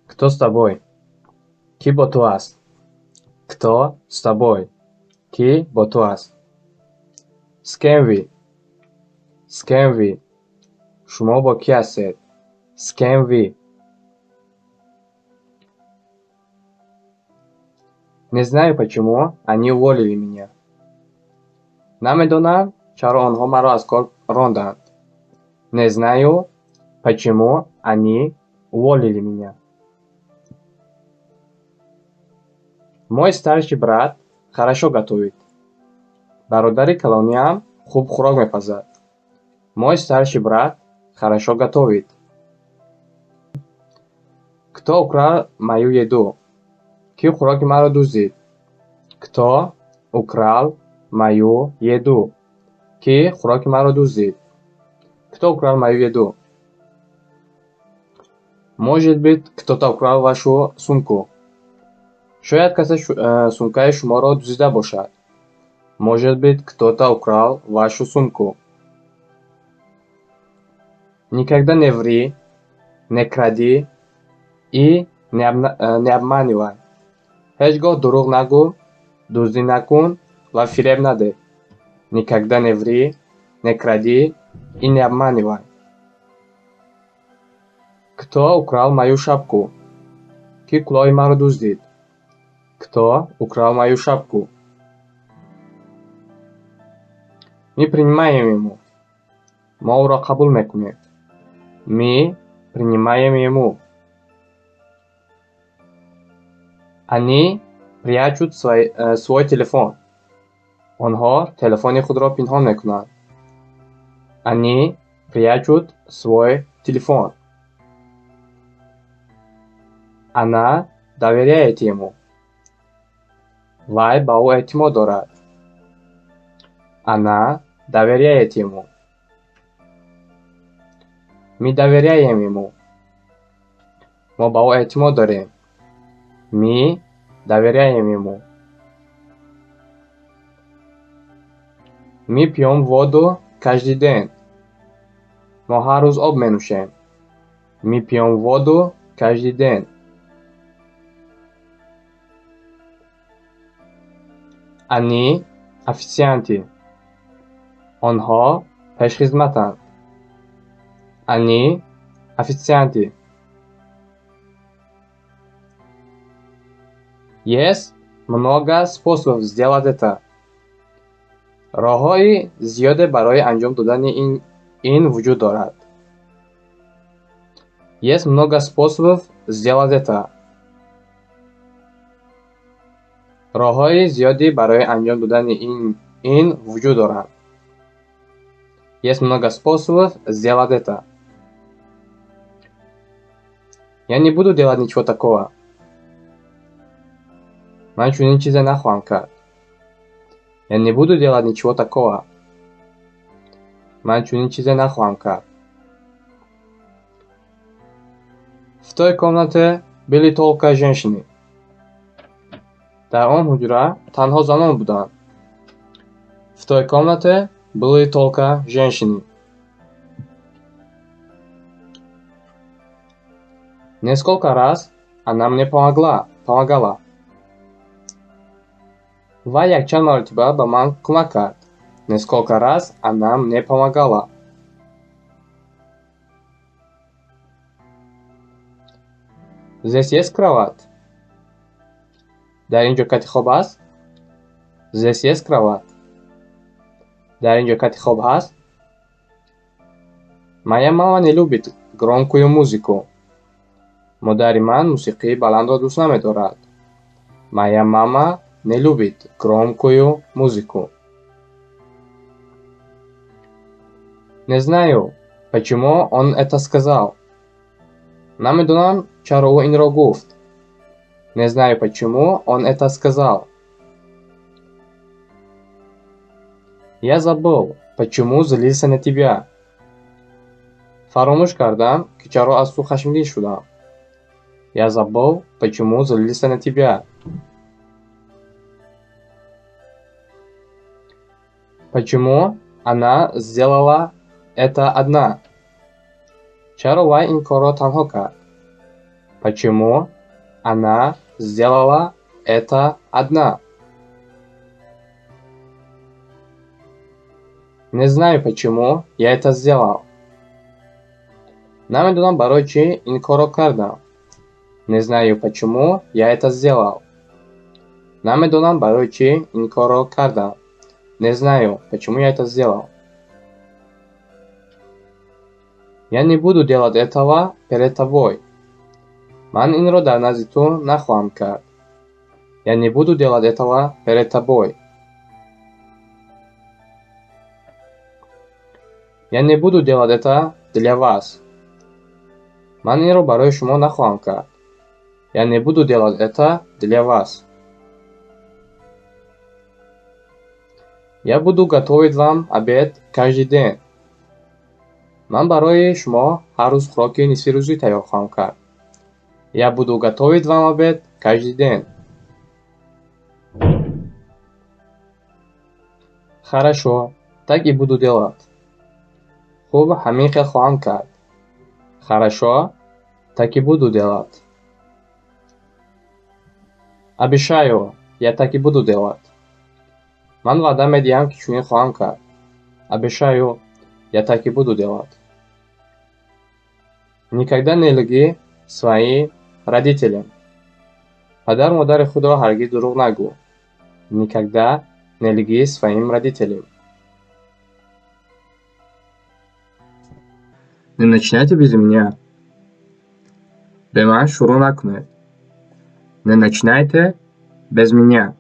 Кто с тобой? Ки бо ту аст? Кто с тобой? Ки бо ту аст? С кем вы? С кем вы? Шумо бо ки ҳастед? С кем вы? Не знаю, почему они уволили меня. Намедонам, чаро онҳо маро аз кор ронданд. Не знаю, почему они уволили меня. Мой старший брат хорошо готовит. Бародари калониам хуб хӯрок мепазад. Мой старший брат хорошо готовит. Кто украл мою еду? Ки хӯроки маро дуздид? Кто украл мою еду? Ки хӯроки маро дуздид? Кто украл мою еду? Может быть, кто-то украл вашу сумку. Шояд касе сумкаи шуморо дуздида бошад. Может быть, кто-то украл вашу сумку. Никогда не ври, не кради и не обманывай. Ҳеҷ гоҳ дурӯғ нагӯ, дуздӣ накун ва фиреб наде. Никогда не ври, не кради и не обманывай. Кто украл мою шапку? Ки кӯлоҳи маро дуздид? Кто украл мою шапку? Мы принимаем ему. Мо ӯро қабул мекунем. Мы принимаем ему. Они прячут свой телефон. Онҳо телефони худро пинҳон мекунанд. Они прячут свой телефон. Она доверяет ему. Вай ба ӯ эътимод дорад. Она доверяет ему. Мы доверяем ему. Мо ба ӯ эътимод дорем. Мы доверяем ему. Мы пьем воду каждый день. Мо ҳар рӯз об менӯшем. Мы пьем воду каждый день. Они официанты. Онҳо пешхизматанд. Они официанты. Есть много способов сделать это. роҳҳои зиёде барои анҷом додани ин вуҷуд дорад. Есть много способов сделать это. роҳҳои зиёди барои анҷом додани ин вуҷуд доранд. Есть много способов сделать это. Я не буду делать ничего такого. Ман чунин чизе нахоҳам кард. Я не буду делать ничего такого. Ман чунин чизе нахоҳам кард. В той комнате были только женщины. Дар он ҳуҷра танҳо занон буданд. В той комнате были только женщины. Несколько раз она мне помогала. Вай якчанд маротиба ба ман кӯмак кард. Несколько раз она мне помогала. Здесь есть кровать? Дар ин ҷо кати хоб ҳаст? Здесь есть кровать? Дар ин ҷо кати хоб ҳаст? Моя мама не любит громкую музыку. Модари ман мусиқии баландро дӯст намедорад. Моя мама не любит громкую музыку. Не знаю, почему он это сказал. Намедонам, чаро ӯ инро гуфт. Не знаю, почему он это сказал. Я забыл, почему злился на тебя. Фаромӯш кардам, ки чаро аз ту хашмгин шудам. Я забыл, почему злился на тебя. Почему она сделала это одна? Чаро вай ин корро танҳо кард? Почему она сделала это одна? Не знаю, почему я это сделал. نمیدونم برای چی این کارو کردم. Не знаю, почему я это сделал. نمیدونم برای چی این کارو کردم. Не знаю, почему я это сделал. Я не буду делать этого перед тобой. من این رو در نزد تو نخواهم کرد. Я не буду делать этого перед тобой. Я не буду делать это для вас. من این رو برای شما نخواهم کرد. Я не буду делать это для вас. Я буду готовить вам обед каждый день. من برای شما هر روز خوراک نصف روزی تیار خواهم کرد. Я буду готовить вам обед каждый день. Хорошо, так и буду делать. خوب همین خیلی خواهم کرد. Хорошо, так и буду делать. Обещаю, я так и буду делать. من وعده میدهم که چنین خواهم کرد. Обещаю, я так и буду делать. Никогда не лги своим родителям. پدر مادر خود را هرگز دروغ نگو. Никогда не лги своим родителям. Не начинайте без меня. به من شروع نکنید. Не начинайте без меня.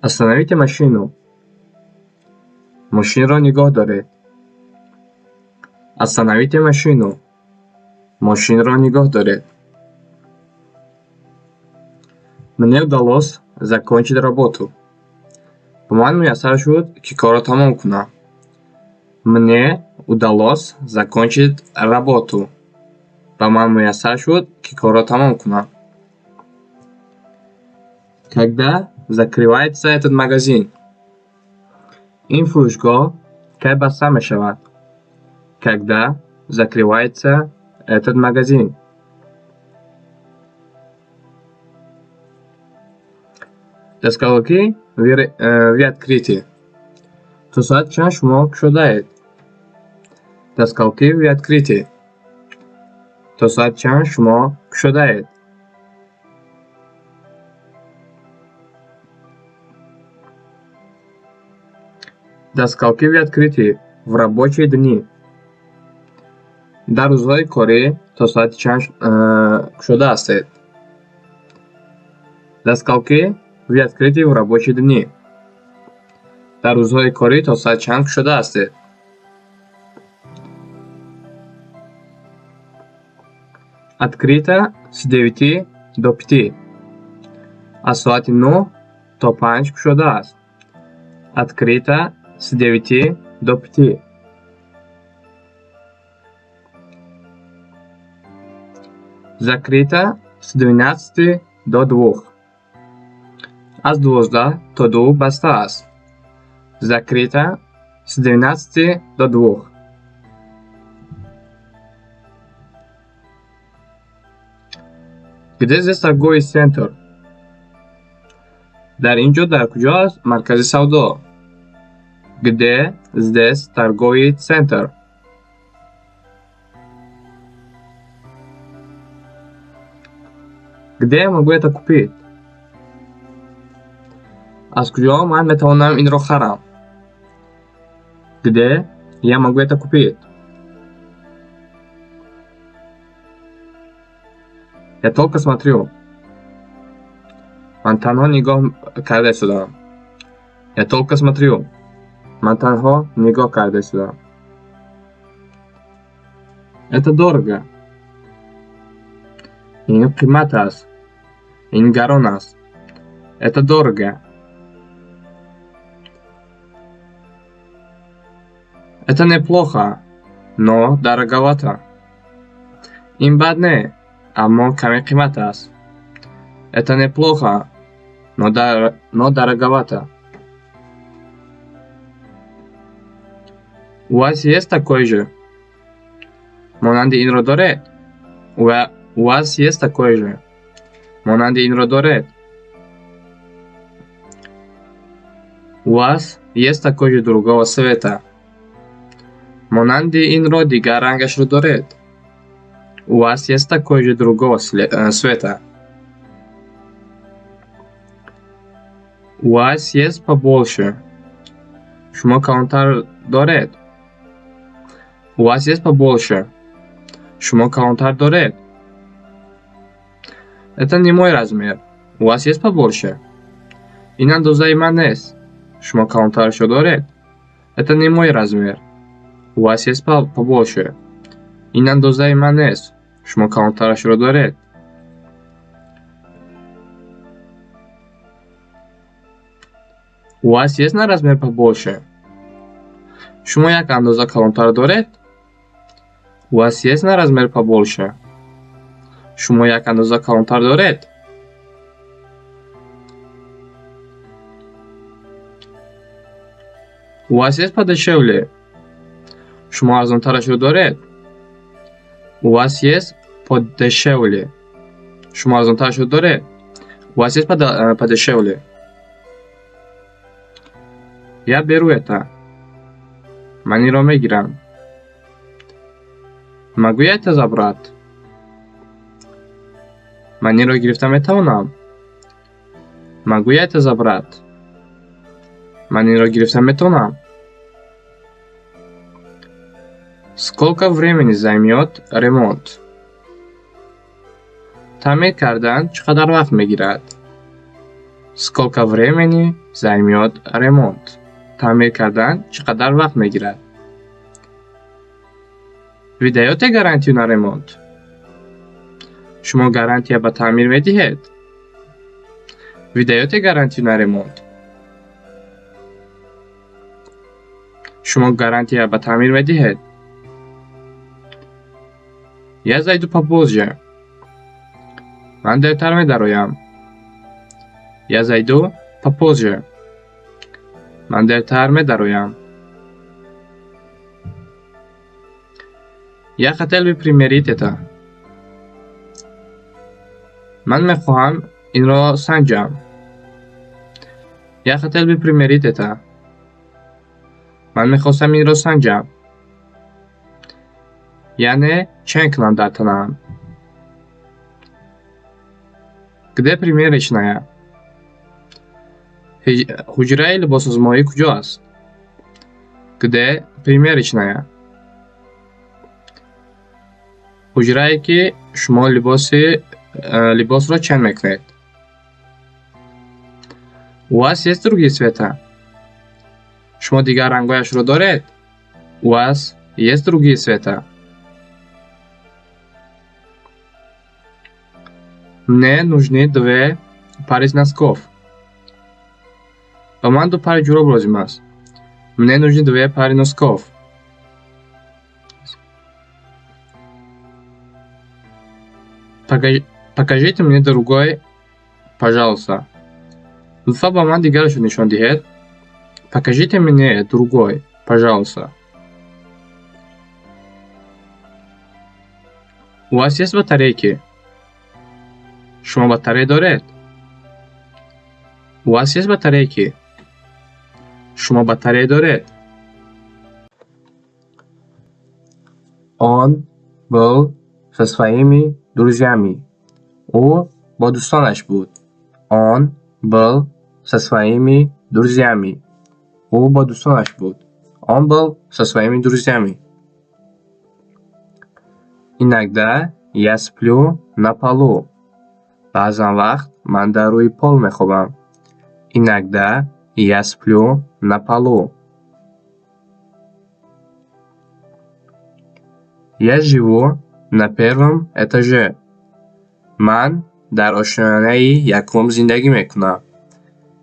Остановите машину. ماشین را نگاه دارید. Остановите машину. ماشین را نگاه دارید. Мне удалось закончить работу. به من میسر شد که کار را تمام کنم. Мне удалось закончить работу. به من میسر شد که کار را تمام کنم. Когда закрывается этот магазин? این فروشگاه کی بسته می شود؟ Когда закрывается этот магазин? До скольки ви открыты? То саат чанд шумо кушодаед? До скольки ви открыты? То саат чанд шумо кушодаед? До скольки ви открыты в рабочие дни? дар рӯзҳои корӣ то соати чанд кушода ҳастед? До скольки вы открыты в рабочие дни? дар рӯзҳои корӣ то соати чанд кушода ҳастед? Открыто с 9 до 5. аз соати 9 то 5 кушода аст. Открыто с 9 до 5. Закрыто с 12 до 2. аз 12 то 2 баста аст. Закрыто с 12 до 2. Где здесь торговый центр? дар ин ҷо дар куҷо аст маркази савдо? Где здесь торговый центр? Где я могу это купить? аз куҷо ман метавонам инро харам? Где я могу это купить? Я только смотрю. Ман танҳо нигоҳ карда истодам. Я только смотрю. Ман танҳо нигоҳ карда истодам. Это дорого. Ин қимат аст. Ин гарон аст. Это дорого. Это неплохо, но дороговато. Ин бад не, аммо каме қимат аст. Это неплохо, но дороговато. У вас есть такой же? монанди инро доред? У вас есть такой же? Монанди инро доред? У вас есть такой же другого цвета? Монанди инро дигар рангашро доред? У вас есть такой же другого цвета? У вас есть побольше? Шумо каунтар доред? У вас есть побольше? Шумо каунтар доред? Это не мой размер. У вас есть побольше? Ин андозаи ман нест. Шумо каунтаршо доред? Это не мой размер. У вас есть побольше? Ин андозаи ман нест. Шумо каунтаршро доред? У вас есть на размер побольше? Шумо як андоза каунтар доред? У вас есть на размер побольше? Шумо як андоза каунтар доред? У вас есть подешевле? Шумо арзонтарашро доред? У вас есть подешевле? Шумо арзонтарашро доред? У вас есть подешевле? Я беру это. Ман инро мегирам. Могу я это забрать? Ман инро гирифта метавонам? Могу я это забрать? Ман инро гирифта метавонам? Сколько времени займет ремонт? Таъмир кардан чӣ қадар вақт мегирад? Сколько времени займет ремонт? Таъмир кардан чӣ қадар вақт мегирад? Ви даёте гарантию на ремонт? Шумо гарантия ба таъмир медиҳед? Ви даёте гарантию на ремонт? Шумо гарантия ба таъмир медиҳед? Я зайду попозже. Ман дертар медароям. Я зайду попозже. Ман дертар медароям. Я хотел бы примерить это. Ман мехоҳам инро санҷам. Я хотел бы примерить это. Ман мехостам инро санҷам. Яъне чанд кунам дар танаам. Где примерочная? Ҳуҷраи либосозмоӣ куҷо аст? Где примерочная? ҳуҷрае ки шумо либосро чанд мекунед. У вас есть другие цвета? Шумо дигар рангҳояшро доред? У вас есть другие цвета? Мне нужны 2 пари носков. Ба ман 2 пари ҷуроб лозим аст. Мне нужны 2 пари носков. Покажите мне другой, пожалуйста. Лутфан ба ман дигарошро нишон диҳед. Покажите мне другой, пожалуйста. У вас есть батарейки? Шумо батарея доред? У вас есть батарейки? Шумо батарея доред? Он был со своими друзьями. Ӯ бо дӯстонаш буд. Он был со своими друзьями. Ӯ бо дӯстонаш буд. Он был со своими друзьями. Иногда я сплю на полу. Баъзан вақт ман дар рӯи пол мехобам. Иногда я сплю на полу. Я живу на 1-м этаже. Ман дар ошонаи 1-ум зиндагӣ мекунам.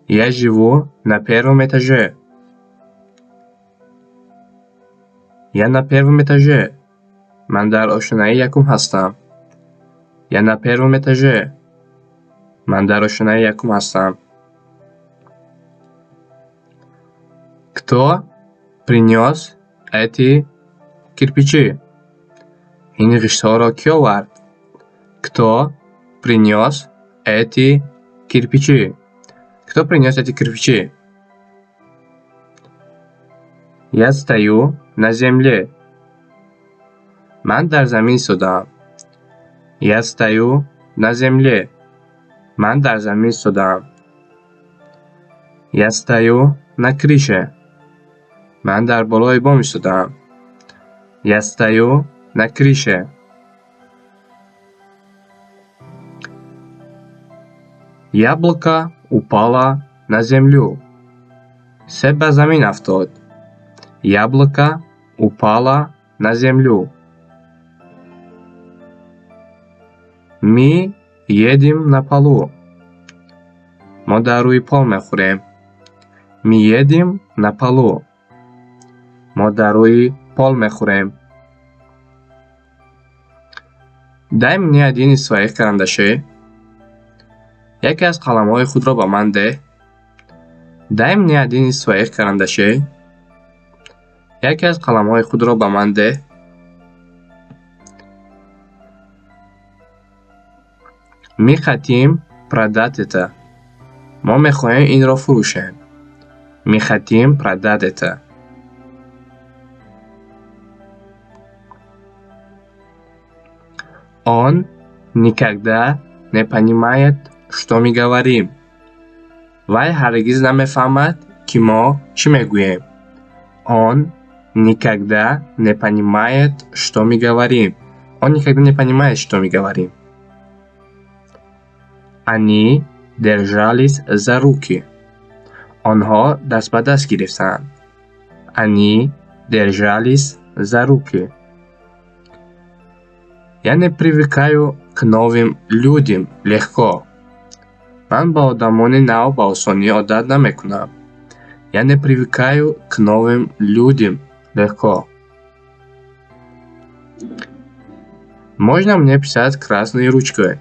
Я живу на 1-м этаже. Я на 1-м этаже. Ман дар ошонаи 1-ум ҳастам. Я на 1-м этаже. Ман дар ошонаи 1-ум ҳастам. Кто принес эти кирпичи? ин ғиштҳоро ки овард? Кто принес эти кирпичи? Кто принес эти кирпичи? Я стою на земле. Ман дар замин истодам. Я стою на земле. Ман дар замин истодам. Я стою на крыше. Ман дар болои бом истодам. Я стою на крыше. Яблоко упало на землю. Себ ба замин афтод. Яблоко упало на землю. Мы едем на полу. Мо дар рӯи пол мехӯрем. Мы едем на полу. Мо дар рӯи пол мехӯрем. Дай мне один из своих карандашей. Яке аз қаламҳои худро ба ман деҳ. Дай мне один из своих карандашей. Яке аз қаламҳои худро ба ман деҳ. Мы хотим продать это. Мо мехоҳем инро фурӯшем. Мы хотим продать это. Он никогда не понимает, что мы говорим. Вай ҳаргиз намефаҳмад, ки мо чӣ мегӯем. Он никогда не понимает, что мы говорим. Он никогда не понимает, что мы говорим. Они держались за руки. Онҳо даст ба даст гирифтанд. Они держались за руки. Я не привыкаю к новым людям легко. Ман ба одамони нав ба осонӣ одат намекунам. Я не привыкаю к новым людям легко. Можно мне писать красной ручкой?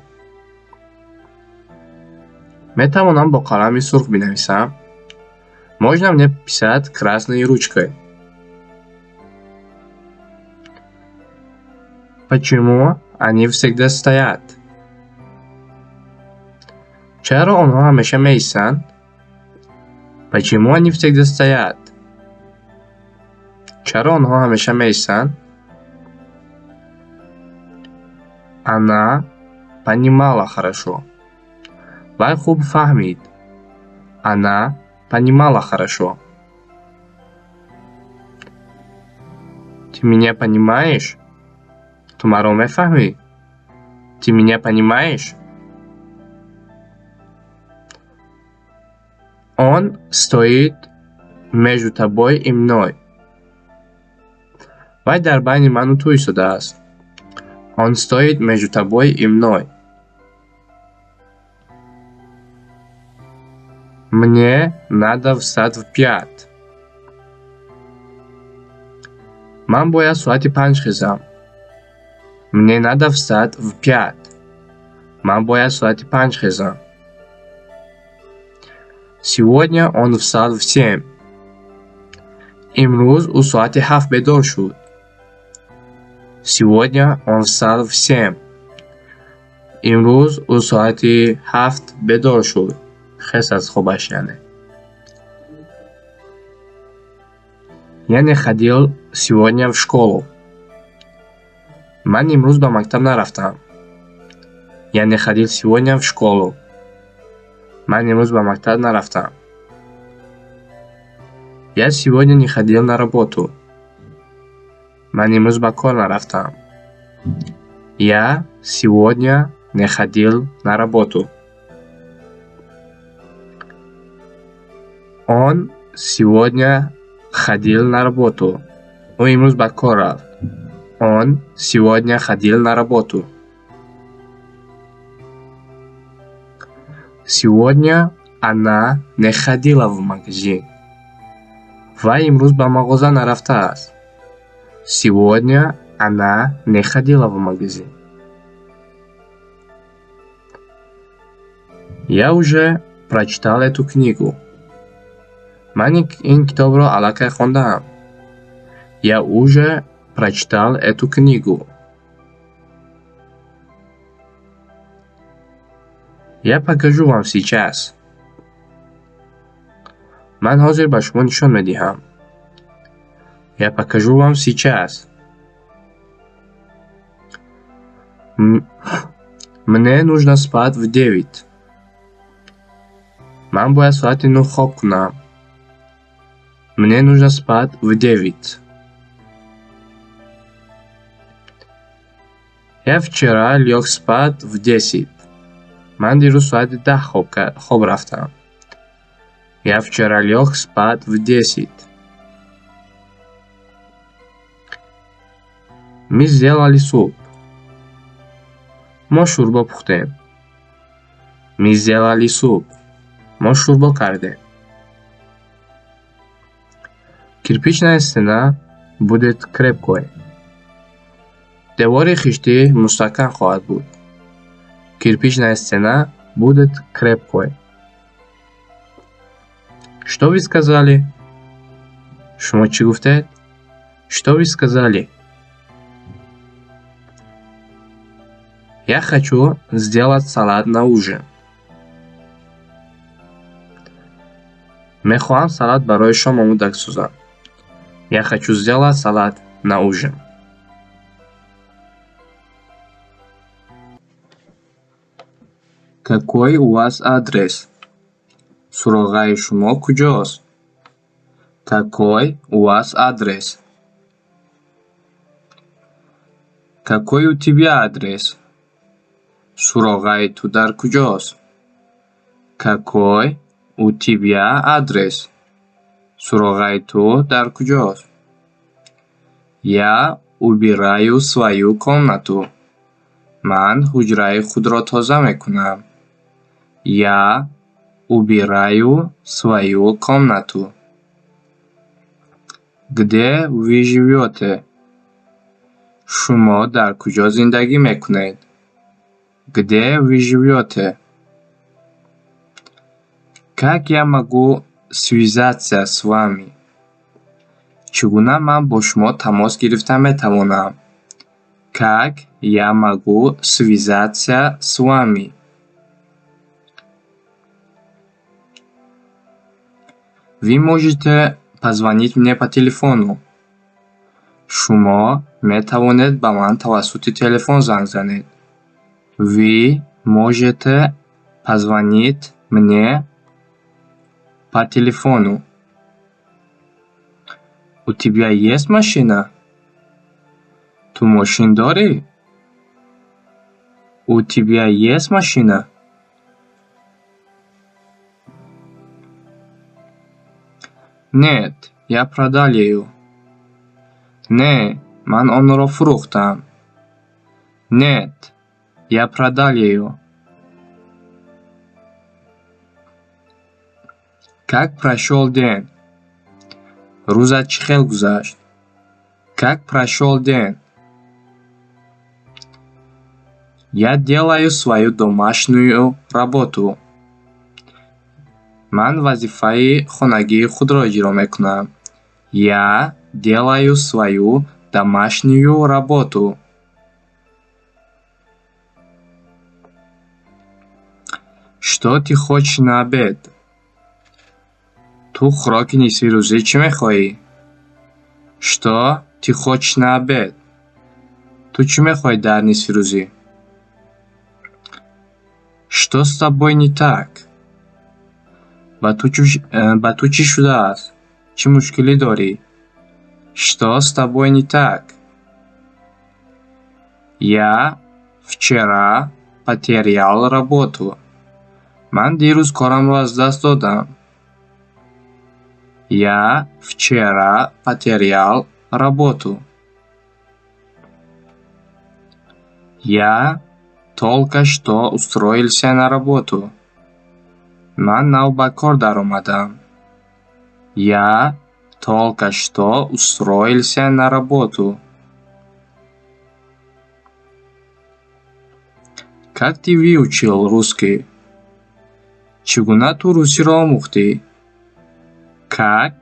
Метавонам бо қалами сурх бинависам? Можно мне писать красной ручкой? Почему они всегда стоят? Чаро онҳо ҳамеша меистанд? Почему они всегда стоят? Чаро онҳо ҳамеша меистанд? Она понимала хорошо. Вай хуб фаҳмид. Она понимала хорошо. Ты меня понимаешь? Ту маро мефаҳмӣ? Ты меня понимаешь? Он стоит между тобой и мной. Вай дар байни ману ту истодааст. Он стоит между тобой и мной. Мне надо встать в 5. Ман бояд соати 5 хизам. Мне надо встать в 5. Ман бояд соати 5 хизам. Сегодня он встал в 7. Имрӯз ӯ соати 7 бедор шуд. Сегодня он встал в 7. Имрӯз ӯ соати 7 бедор шуд. Хес аз хобаш яъне. Я не ходил сегодня в школу. Ман имрӯз ба мактаб нарафтам. Я не ходил сегодня в школу. Ман имрӯз ба мактаб нарафтам. Я сегодня не ходил на работу. Ман имрӯз ба кор нарафтам. Я сегодня не ходил на работу. Он сегодня ходил на работу. Ӯ имрӯз ба кор рафт. Он сегодня ходил на работу. Сегодня она не ходила в магазин. Вай имрӯз ба мағоза нарафтааст. Сегодня она не ходила в магазин. Я уже прочитал эту книгу. Ман ин китобро аллакай хондаам. Я уже прочитал эту книгу. Я покажу вам сейчас. Ман ҳозир ба шумо нишон медиҳам. Я покажу вам сейчас. Мне нужно спать в 9. Ман бояд соати 9 хоб кунам. Мне нужно спать в 9. Я вчера лег спать в 10. Ман дирӯз соати 10 хоб рафтам. Я вчера лег спать в 10. Мы сделали суп. мо шӯрбо пухтем. Мы сделали суп. мо шӯрбо кардем. Кирпичная стена будет крепкой. Девори хишти мустаҳкам хоҳад буд. Кирпичная стена будет крепкой. Что вы сказали? Шумо чӣ гуфтед? Что вы сказали? Я хочу сделать салат на ужин. Мехоҳам салат барои шом омода созам. Я хочу сделать салат на ужин. Какой у вас адрес? Суроғаи шумо куҷост? Какой у вас адрес? Какой у тебя адрес? Суроғаи ту дар куҷост? Какой у тебя адрес? Суроғаи ту дар куҷост? Я убираю свою комнату. Ман ҳуҷраи худро тоза мекунам. Я убираю свою комнату. Где вы живете? Шумо дар куҷо зиндагӣ мекунед? Где вы живете? Как я могу связаться с вами? Чӣ гуна ман бо шумо тамос гирифта метавонам? Как я могу связаться с вами? Вы можете позвонить мне по телефону. Шумо метавонед ба ман тавассути телефон занг занед. Вы можете позвонить мне по телефону. У тебя есть машина? Ту машин дори? У тебя есть машина? Нет, я продал её. Не, ман онро фурӯхтам. Нет, я продал её. Как прошёл день? Рӯзат чӣ хел гузашт? Как прошёл день? Я делаю свою домашнюю работу. Ман вазифаи хонагии худро иҷро мекунам. Я делаю свою домашнюю работу. Что ты хочешь на обед? Ту хӯроки нисфирӯзӣ чӣ мехоҳӣ? Что ты хочешь на обед? Ту чӣ мехоҳӣ дар нисфирӯзӣ? Что с тобой не так? Ба ту чӣ шудааст? Чӣ мушкилӣ дорӣ? Что с тобой не так? Я вчера потерял работу. Ман дирӯз корамро аз даст додам. Я вчера потерял работу. Я только что устроился на работу. Ман нав ба кор даромадам. Я только что устроился на работу. Как ты выучил русский? Чӣ гуна ту русиро омӯхтӣ? Как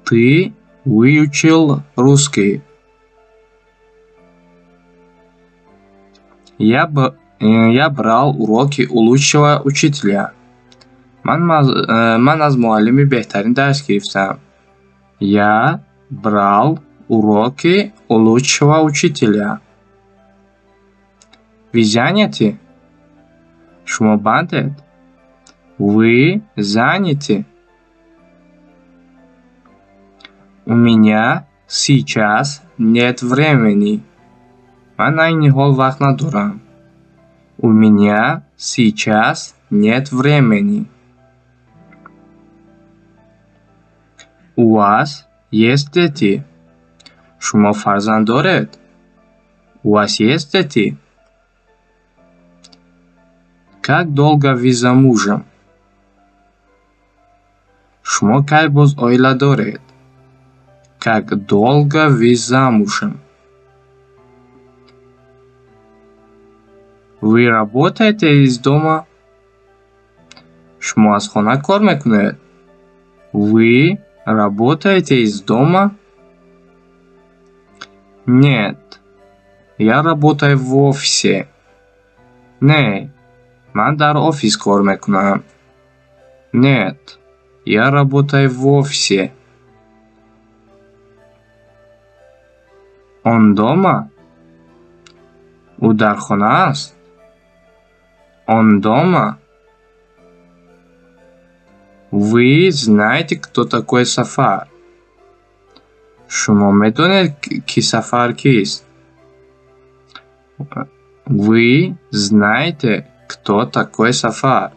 ты выучил русский? Я брал уроки у лучшего учителя. Ман аз муаллими беҳтарин дарс гирифтам. Я брал уроки у лучшего учителя. Вы заняты? Шумо бандед? Вы заняты? У меня сейчас нет времени. Ман айни ҳол вақт надорам. У меня сейчас нет времени. У вас есть дети? Шумо фарзанд доред? У вас есть дети? Как долго вы замужем? Шумо кай боз оила доред? Как долго вы замужем? Вы работаете из дома? Шумо аз хона кор мекунед? Вы работаете из дома? Нет, я работаю в офисе. Не, ман дар офис кор мекунам. Нет, я работаю в офисе. Он дома? У дар хона аст? Он дома? Вы знаете, кто такой Сафар? Шумо медонед ки Сафар кист? Вы знаете, кто такой Сафар?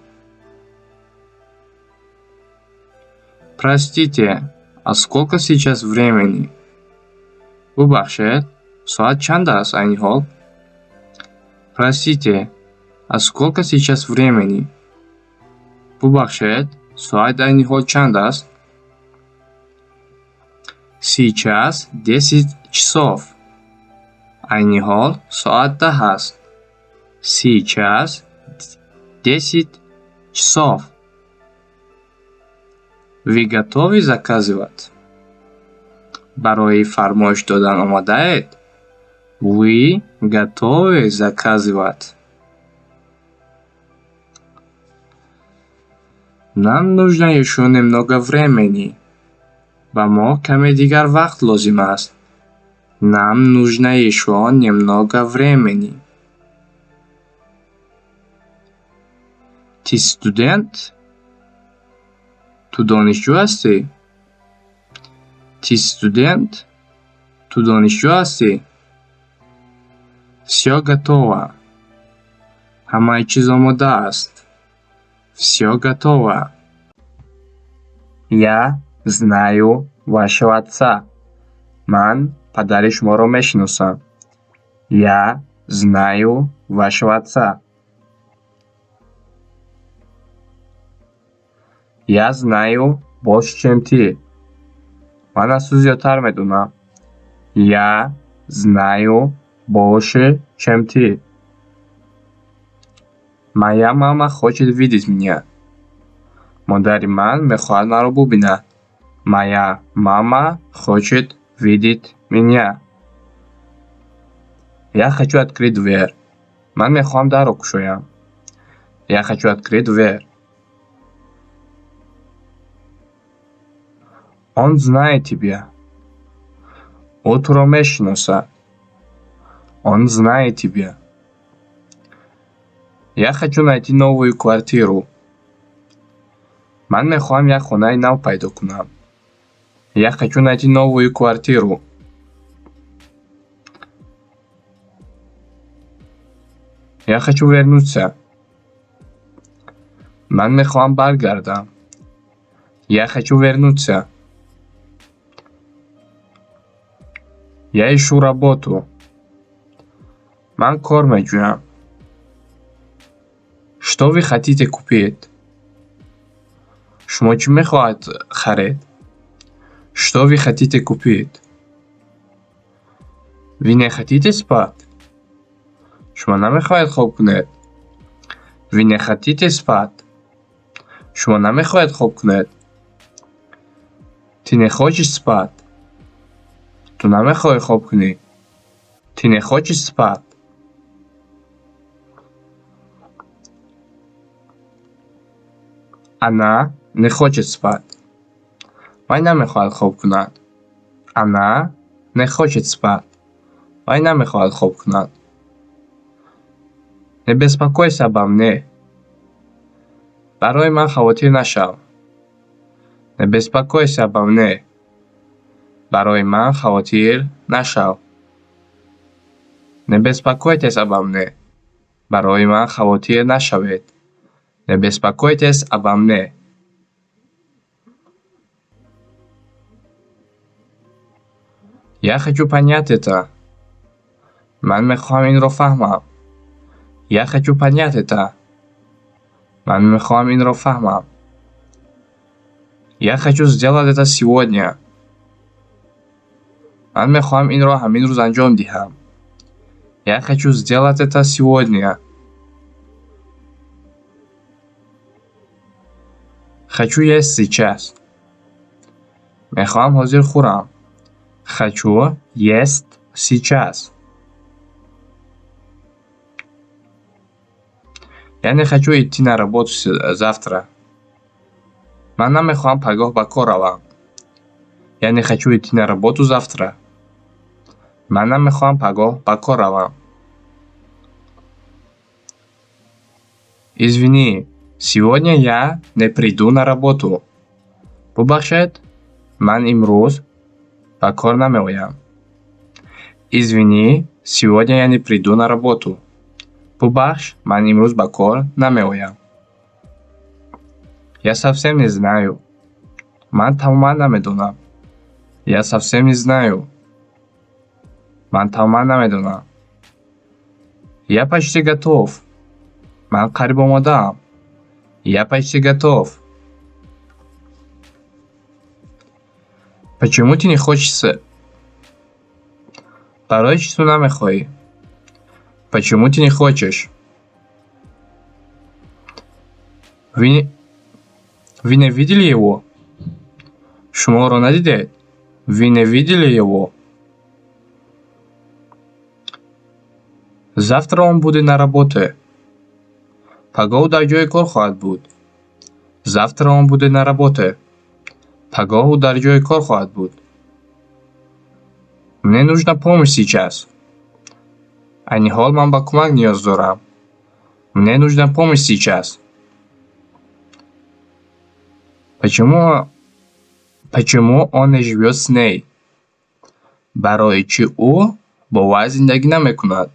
Простите, а сколько сейчас времени? Бубахшед, соат чанд аст айни ҳол? Простите, а сколько сейчас времени? Бубахшед, соат айни ҳол чанд аст? Сейчас 10 часов. Айни ҳол соат 10 аст. Сейчас 10 часов. Вы готовы заказывать? Барои фармоиш додан омодаед? Вы готовы заказывать? Нам нужно еще немного времени. Ба мо каме дигар вақт лозим аст. Нам нужно еще немного времени. Ти студент? Ту донишҷӯ ҳастӣ? Ти студент? Ту донишҷӯ ҳастӣ? Всё готово. Ҳамаи чиз омода аст. Всё готово. Я знаю вашего отца. Ман падари шуморо мешиносам. Я знаю вашего отца. Я знаю больше, чем ты. Ман аз ту зиёдтар медонам. Я знаю больше, чем ты. Моя мама хочет видеть меня. Модари ман мехоҳад маро бубинад. Моя мама хочет видеть меня. Я хочу открыть дверь. Ман мехоҳам дарро кушоям. Я хочу открыть дверь. Он знает тебя. Ӯ туро мешиносад. Он знает тебя. Я хочу найти новую квартиру. Ман мехоҳам як хонаи нав пайдо кунам. Я хочу найти новую квартиру. Я хочу вернуться. Ман мехоҳам баргардам. Я хочу вернуться. Я ищу работу. Ман кор меҷӯям. Что вы хотите купить? Шумо чӣ мехоҳед харед? Что вы хотите купить? Вы не хотите спать? Шумо намехоҳед хоб кунед? Вы не хотите спать? Шумо намехоҳед хоб кунед? Ты не хочешь спать? Ту намехоҳӣ хоб кунӣ? Ты не хочешь спать? Она не хочет спать. Вай намехоҳад хоб кунад. Она не хочет спать. Вай намехоҳад хоб кунад. Не беспокойся обо мне. Барои ман хавотир нашав. Не беспокойся обо мне. Барои ман хавотир нашав. Не беспокойтесь обо мне. Барои ман хавотир нашавед. Не беспокойтесь обо мне. Я хочу понять это. Ман мехоҳам инро фаҳмам. Я хочу понять это. Ман мехоҳам инро фаҳмам. Я хочу сделать это сегодня. Ман мехоҳам инро ҳамин рӯз анҷом диҳам. Я хочу сделать это сегодня. Хочу есть сейчас. Мехоҳам ҳозир хӯрам. Хочу есть сейчас. Я не хочу идти на работу завтра. Ман намехоҳам пагоҳ ба кор равам. Я не хочу идти на работу завтра. Ман намехоҳам пагоҳ ба кор равам. Извини, сегодня я не приду на работу. Бубахшед, ман имрӯз ба кор намеоям. Извини, сегодня я не приду на работу. Бубахш, ман имрӯз ба кор намеоям. Я совсем не знаю. Ман тамоман намедонам. Я совсем не знаю. Ман тамоман намедонам. Я почти готов. Ман қариб омодаам. Я почти готов. Почему ты не хочешь? Барои чӣ ту намехоҳӣ? Почему ты не хочешь? Вы не видели его? Шуморо надидед? Вы не видели его? Завтра он будет на работе. Пагоҳ дар ҷои кор хоҳад буд. Завтра он будет на работе. Пагоҳ дар ҷои кор хоҳад буд. Мне нужна помощь сейчас. Айни ҳол ман ба кӯмак ниёз дорам. Мне нужна помощь сейчас. Почему он не живет с ней? Барои чӣ ӯ бо вай зиндагӣ намекунад?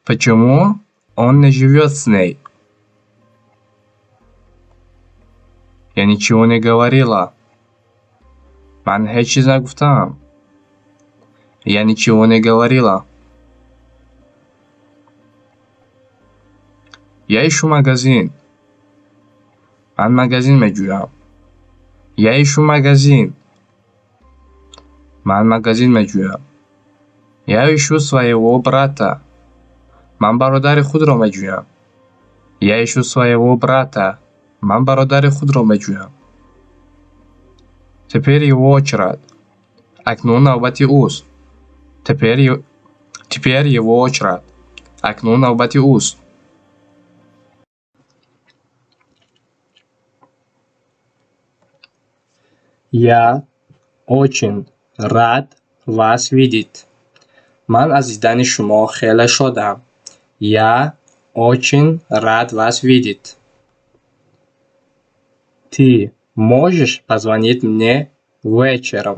Почему он не живет с ней? Я ничего не говорила. Ман ҳеҷ чиз нагуфтам. Я ничего не говорила. Я ищу магазин. Ман магазин меҷӯям. Я ищу магазин. Ман магазин меҷӯям. Я ищу своего брата. Ман бародари худро меҷӯям. Я ищу своего брата. Ман бародари худро меҷӯям. Теперь его очередь. Акнун навбати ӯст. Теперь его очередь. Акнун навбати ӯст. Я очень рад вас видеть. Ман аз дидани шумо хеле шодам. Я очень рад вас видеть. Ты можешь позвонить мне вечером?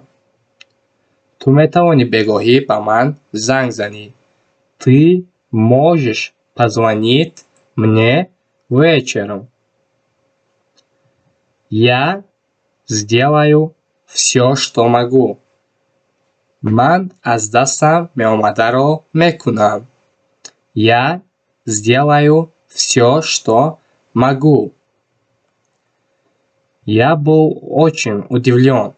Ту метавонӣ бегоҳӣ ба ман занг занӣ. Ты можешь позвонить мне вечером? Я сделаю все, что могу. Ман аз дастам меомадаро мекунам. Я сделаю все, что могу. Я был очень удивлен.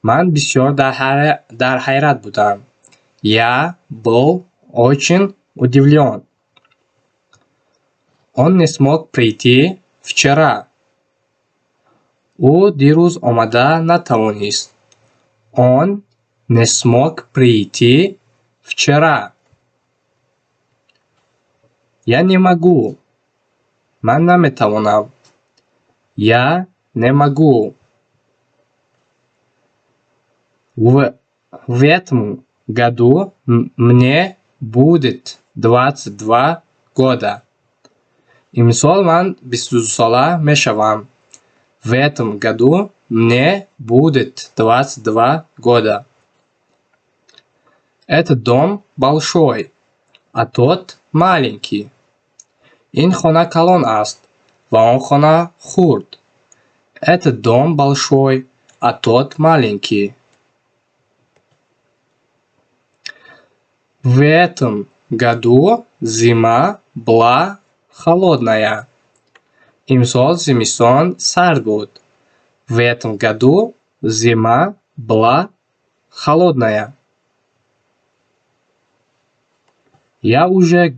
Ман бисёр дар ҳайрат будам. Я был очень удивлен. Он не смог прийти вчера. ӯ дирӯз омада натавонист. Он не смог прийти вчера. Я не могу. Ман наметавонам. Я не могу. В этом году мне будет 22 года. Имсол ман 22 сола мешавам. В этом году мне будет 22 года. Этот дом большой, а тот маленький. Ин хона калон аст, ва он хона хурд. Этот дом большой, а тот маленький. В этом году зима была холодная. Имсол зимисон сард буд. В этом году зима была холодная. Я уже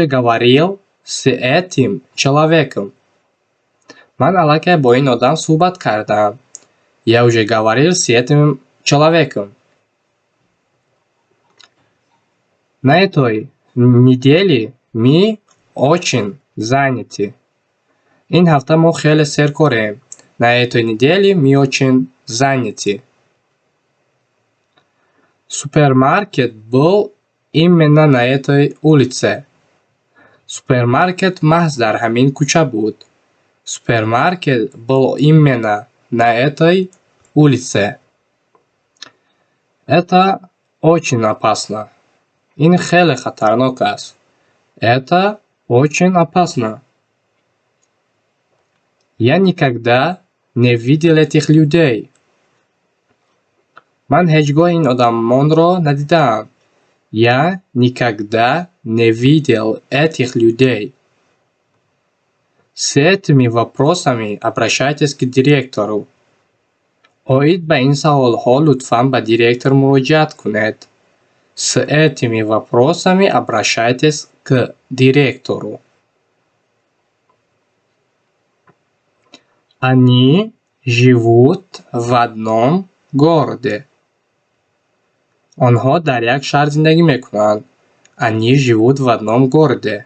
говорил с этим человеком. Ман аллакай бо ин одам суҳбат кардам. Я уже говорил с этим человеком. На этой неделе мы очень заняты. Ин ҳафта мо хеле серкорем. На этой неделе мы очень заняты. Супермаркет был именно на этой улице. Супермаркет маҳз дар ҳамин кӯча буд. Супермаркет был именно на этой улице. Это очень опасно. Ин хеле хатарнок аст. Это очень опасно. Я никогда не видел этих людей. Ман ҳеҷ гоҳ ин одамонро надидам. Я никогда не видел этих людей. С этими вопросами обращайтесь к директору. Оид ба ин саволҳо лутфан ба директор муроҷиат кунед. С этими вопросами обращайтесь к директору. Они живут в одном городе. онҳо дар як шаҳр зиндагӣ мекунанд. Они живут в одном городе.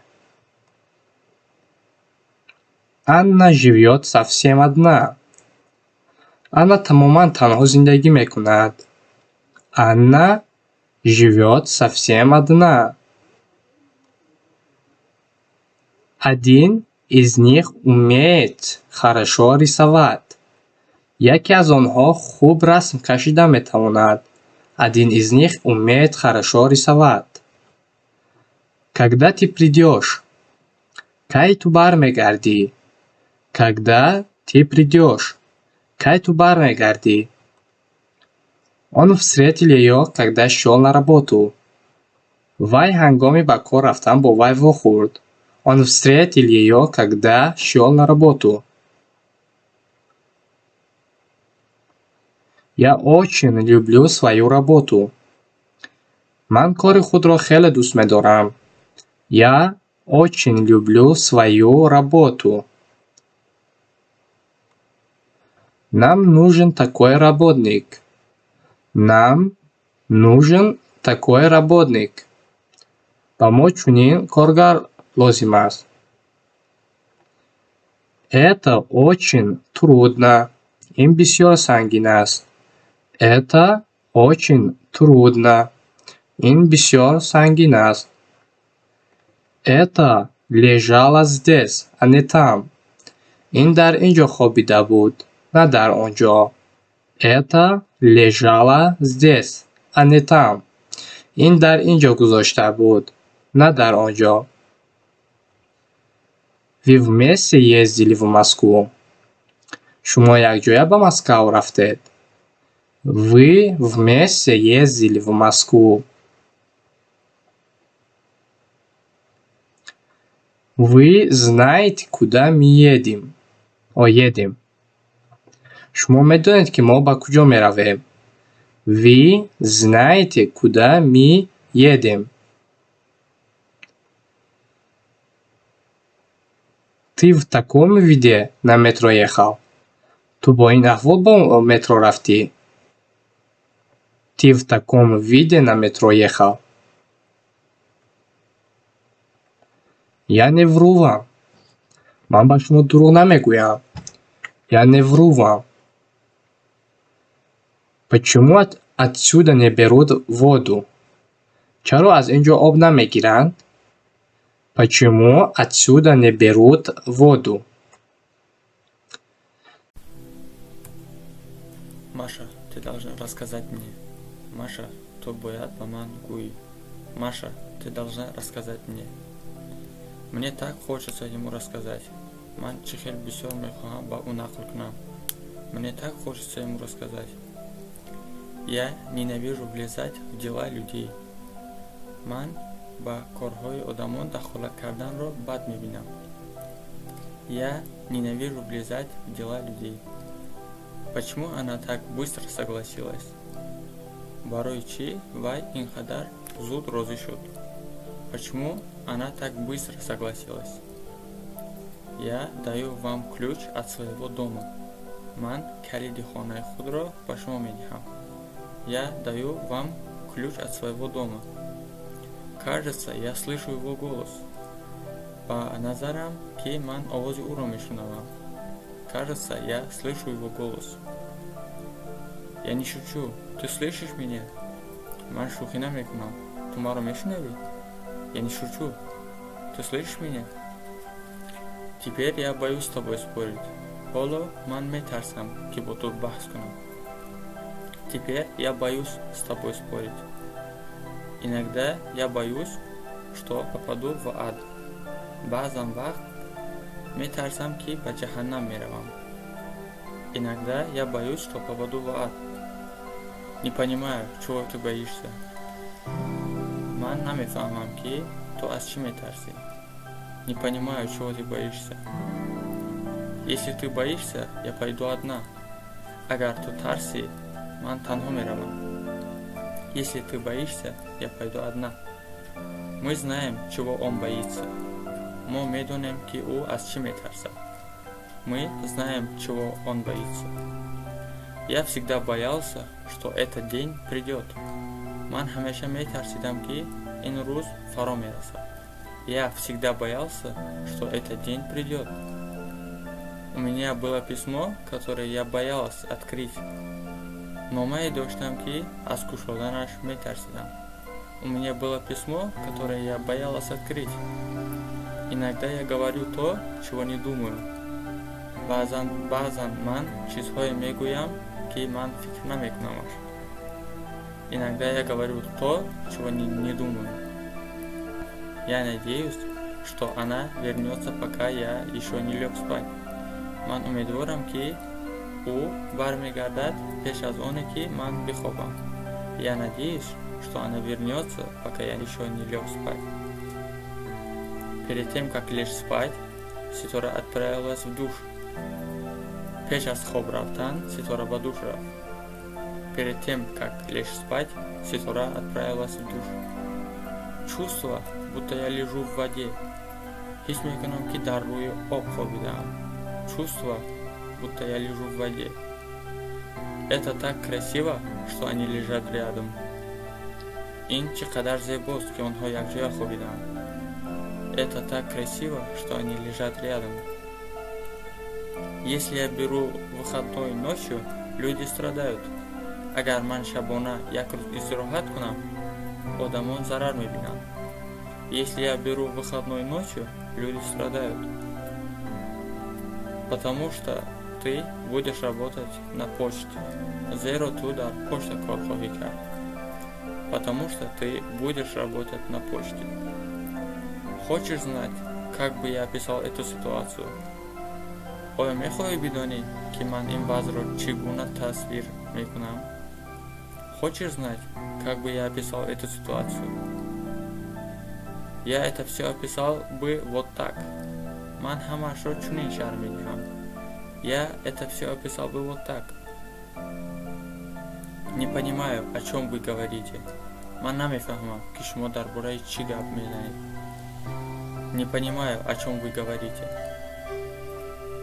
Анна живет совсем одна. Анна тамоман танҳо зиндагӣ мекунад. Анна живет совсем одна. Один из них умеет хорошо рисовать. Яке аз онҳо хуб расм кашида метавонад. Один из них умеет хорошо рисовать. Когда ты придешь? Кай ту бармегарди? Когда ты придешь? Кай ту бармегарди? Он встретил ее, когда шел на работу. Вай ҳангоми ба кор рафтан бо вай вохӯрд. Он встретил ее, когда шел на работу. Я очень люблю свою работу. Ман кори худро хеле дӯст медорам. Я очень люблю свою работу. Нам нужен такой работник. Нам нужен такой работник. Ба мо чунин коргар лозим аст. Это очень трудно. Ин бисёр сангин аст. Это очень трудно. Ин бисёр сангин аст. Это лежало здесь, а не там. Ин дар инҷо хобида буд, на дар онҷо. Это лежало здесь, а не там. Ин дар инҷо гузошта буд, на дар онҷо. Вы вместе ездили в Москву? Шумо якҷоя ба Москав рафтед? Вы вместе ездили в Москву? Вы знаете, куда мы едем? Едем. Шумо медонед ки мо ба куҷо меравем? Вы знаете, куда мы едем? Ты в таком виде на метро ехал? Ту бо ин аҳвол бо метро рафтӣ? Ты в таком виде на метро ехал? Я не врувам. Ман ба шумо дурӯғ намегӯям. Я не вру вам. Почему отсюда не берут воду? چرا از اینجا آب نمیگیرند؟ Почему отсюда не берут воду? Маша, ты должна рассказать мне. Маша, то боят маман гуи. Маша, ты должна рассказать мне. Мне так хочется ему рассказать. Ман чихел бисёр мехоҳам ба ӯ нақл кунам. Мне так хочется ему рассказать. Я ненавижу влезать в дела людей. Ман ба корҳои одамон дахолат карданро бад мебинам. Я ненавижу влезать в дела людей. Почему она так быстро согласилась? Барои чӣ вай ин қадар зуд розӣ шуд? Почему она так быстро согласилась? Я даю вам ключ от своего дома. Ман калиди хонаи худро ба шумо медиҳам. Я даю вам ключ от своего дома. Кажется, я слышу его голос. Ба назарам ки ман овози ӯро мешунавам. Кажется, я слышу его голос. Я не шучу. Ты слышишь меня? Ман шӯхӣ намекунам. Ту маро мешунавӣ? Я не шучу. Ты слышишь меня? Теперь я боюсь с тобой спорить. Ҳоло ман метарсам ки бо ту баҳс кунам. Теперь я боюсь с тобой спорить. Иногда я боюсь, что попаду в ад. Баъзан вақт метарсам ки ба ҷаҳаннам меравам. Иногда я боюсь, что попаду в ад. Не понимаю, чего ты боишься. Ман намефаҳмам ки ту аз чӣ метарсӣ. Не понимаю, чего ты боишься. Если ты боишься, я пойду одна. Агар ту тарсӣ, ман танҳо меравам. Если ты боишься, я пойду одна. Мы знаем, чего он боится. Мы медонем ки ӯ аз чӣ метарсад. Мы знаем, чего он боится. Я всегда боялся, что этот день придет. Ман ҳамеша метарсидам ки ин рӯз фаро мерасад. Я всегда боялся, что этот день придет. У меня было письмо, которое я боялась открыть. Номае доштам ки аз кушоданаш метарсидам. У меня было письмо, которое я боялась открыть. Иногда я говорю то, чего не думаю. Баъзан ман чизҳое мегӯям ки ман фикр намекунамаш. Иногда я говорю то, чего не думаю. Я надеюсь, что она вернется, пока я еще не лег спать. Ман умедворам ки ӯ бармегардад пеш аз оне ки ман бихобам. Я надеюсь, что она вернется, пока я еще не лег спать. Перед тем, как лечь спать, Ситора отправилась в душ. Пеш аз хоб рафтан, Ситора ба душ рафт. Перед тем, как лечь спать, Ситора отправилась в душ. Чувство, будто я лежу в воде. Ҳис мекунам ки дар рӯи об хобидаам. Чувство, будто я лежу в воде. Это так красиво, что они лежат рядом. Ин чӣ қадар зебост, ки онҳо якҷоя хобидаанд. Это так красиво, что они лежат рядом. Если я беру выходной ночью, люди страдают. Агар ман шабона як рӯз истироҳат кунам, одамон зарар мебинанд. Если я беру выходной ночью, люди страдают. Потому что ты будешь работать на почте. Зеро ту дар почта кор хоҳӣ кард. Потому что ты будешь работать на почте. Хочешь знать, как бы я описал эту ситуацию? Оя мехоҳӣ бидонӣ, ки ман ин вазъро чӣ гуна тасвир мекунам? Хочешь знать, как бы я описал эту ситуацию? Я это все описал бы вот так. Ман ҳамаашро чунин шарҳ медиҳам. Я это все описал бы вот так. Не понимаю, о чем вы говорите. Ман намефаҳмам, ки шумо дар бораи чӣ гап мезанед. Не понимаю, о чем вы говорите.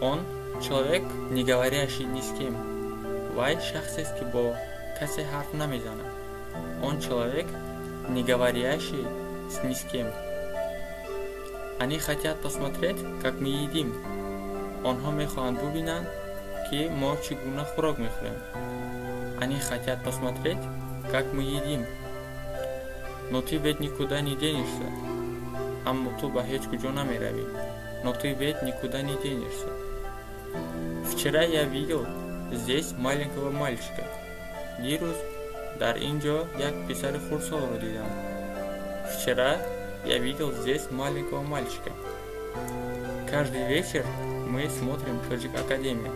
Он человек, не говорящий ни с кем. Вай шахсест ки бо касе ҳарф намезанад. Он человек, не говорящий ни с кем. Они хотят посмотреть, как мы едим. Онҳо мехоҳанд бубинанд, ки мо чӣ гуна хӯрок мехӯрем. Они хотят посмотреть, как мы едим. Но ты ведь никуда не денешься. Аммо ту ба ҳеҷ куҷо намеравӣ. Но ты ведь никуда не денешься. Вчера я видел здесь маленького мальчика. Дирӯз дар ин ҷо як писари хурдсолро дидам. Вчера я видел здесь маленького мальчика. Каждый вечер мы смотрим Тоҷик Академия.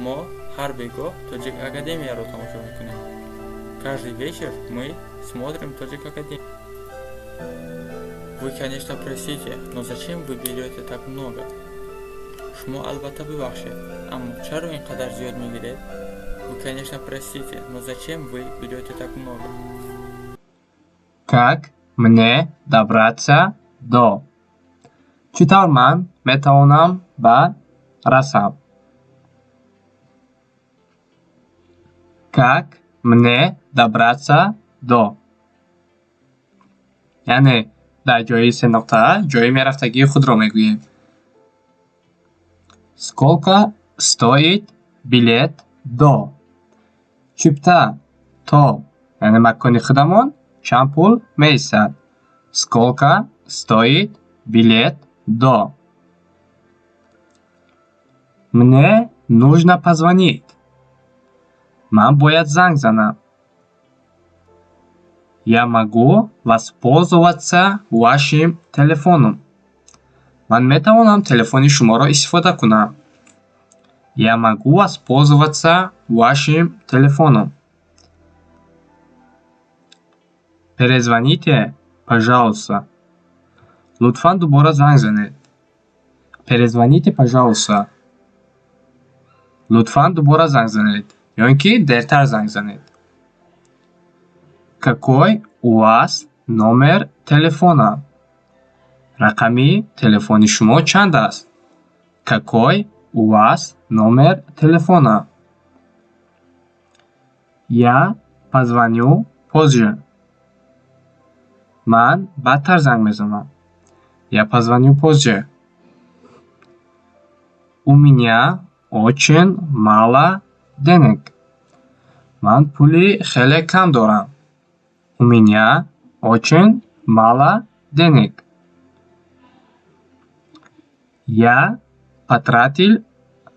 Мо ҳар бегоҳ Тоҷик Академияро тамошо мекунем. Каждый вечер мы смотрим Тоҷик Академия. Вы, конечно, простите, но зачем вы берете так много? Шумо албатта бибахшед, аммо чаро ин қадар зиёд мегиред? Вы, конечно, простите, но зачем вы берете так много? Как мне добраться до? Чӣ тавр ман метавонам ба расам? Как мне добраться до? яъне дар ҷои се нуқта ҷои мерафтагии худро мегӯем. Сколько стоит билет до? Чӯбта то яъне макони худамон чанд пул меистад? Сколько стоит билет до? Мне нужно позвонить. Ман бояд занг занам. Я могу воспользоваться вашим телефоном. Ман метавонам телефони шуморо истифода кунам. Я могу воспользоваться вашим телефоном. Перезвоните, пожалуйста. Лутфан дубора занг занед. Перезвоните, пожалуйста. Лутфан дубора занг занед. ё ин ки дертар занг занед. Какой у вас номер телефона? Рақами телефони шумо чанд аст? Какой у вас номер телефона? Я позвоню позже. Ман баъдтар занг мезанам. Я позвоню позже. У меня очень мало денег. Ман пули хеле кам дорам. У меня очень мало денег. Я потратил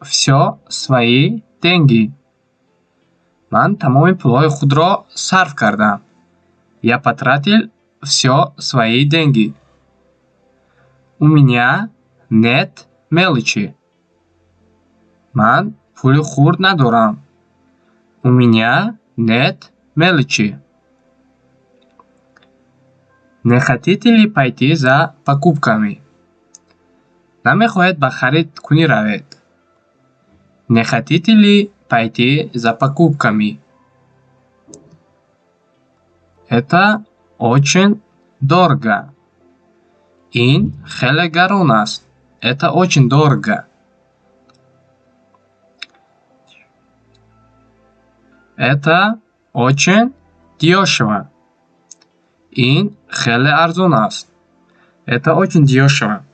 все свои деньги. Ман тамоми пулҳои худро сарф кардам. Я потратил все свои деньги. У меня нет мелочи. Ман пули хурд надорам. У меня нет мелочи. Не хотите ли пойти за покупками? Намехоҳед ба харид кунӣ равед? Не хотите ли пойти за покупками? Это очень дорого. Ин хеле гарон аст. Это очень дорого. Это очень дешево. Ин хеле арзон аст. Это очень дешево.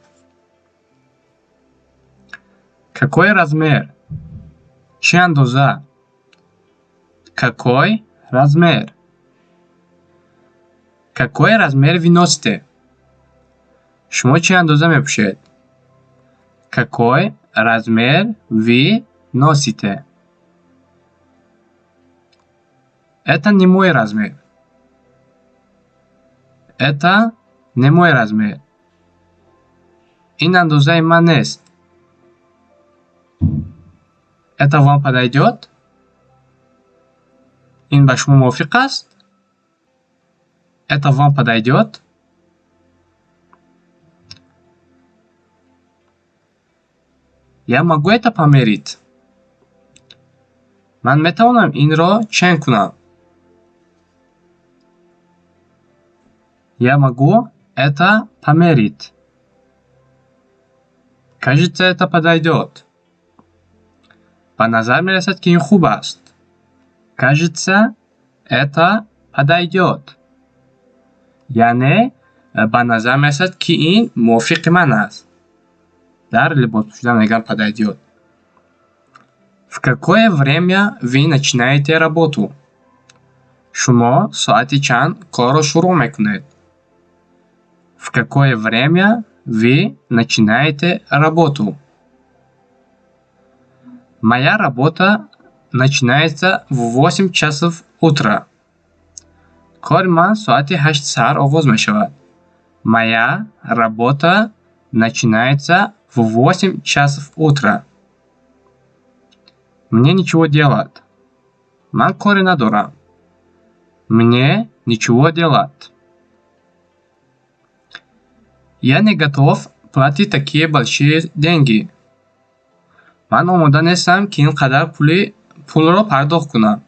Какой размер? Чӣ андоза? Какой размер? Какой размер ви носите? Шумо чӣ андоза мепӯшед? Какой размер ви носите? Это не мой размер. Это не мой размер. Ин андозаи ман нест. Это вам подойдет? Ин ба шумо мувофиқ аст? Это вам подойдет? Я могу это померить? Ман метавонам инро чен кунам. Я могу это померить. Кажется, это подойдет. Ба назар мерасад ки ин хуб аст. Кажется, это подойдет. яъне ба назар мерасад ки ин мувофиқи ман аст. дар либос пӯшидан мегӯям подойдет. В какое время вы начинаете работу? شما ساعت چند کار رو شروع میکنید؟ В какое время вы начинаете работу? Моя работа начинается в 8 часов утра. کار من ساعت 8 سحر آغاز می شود. Моя работа начинается в 8 часов утра. Мне ничего делать. من کاری ندارم. Мне ничего делать. Я не готов платить такие большие деньги. من آماده نیستم که اینقدر پول را پرداخت کنم.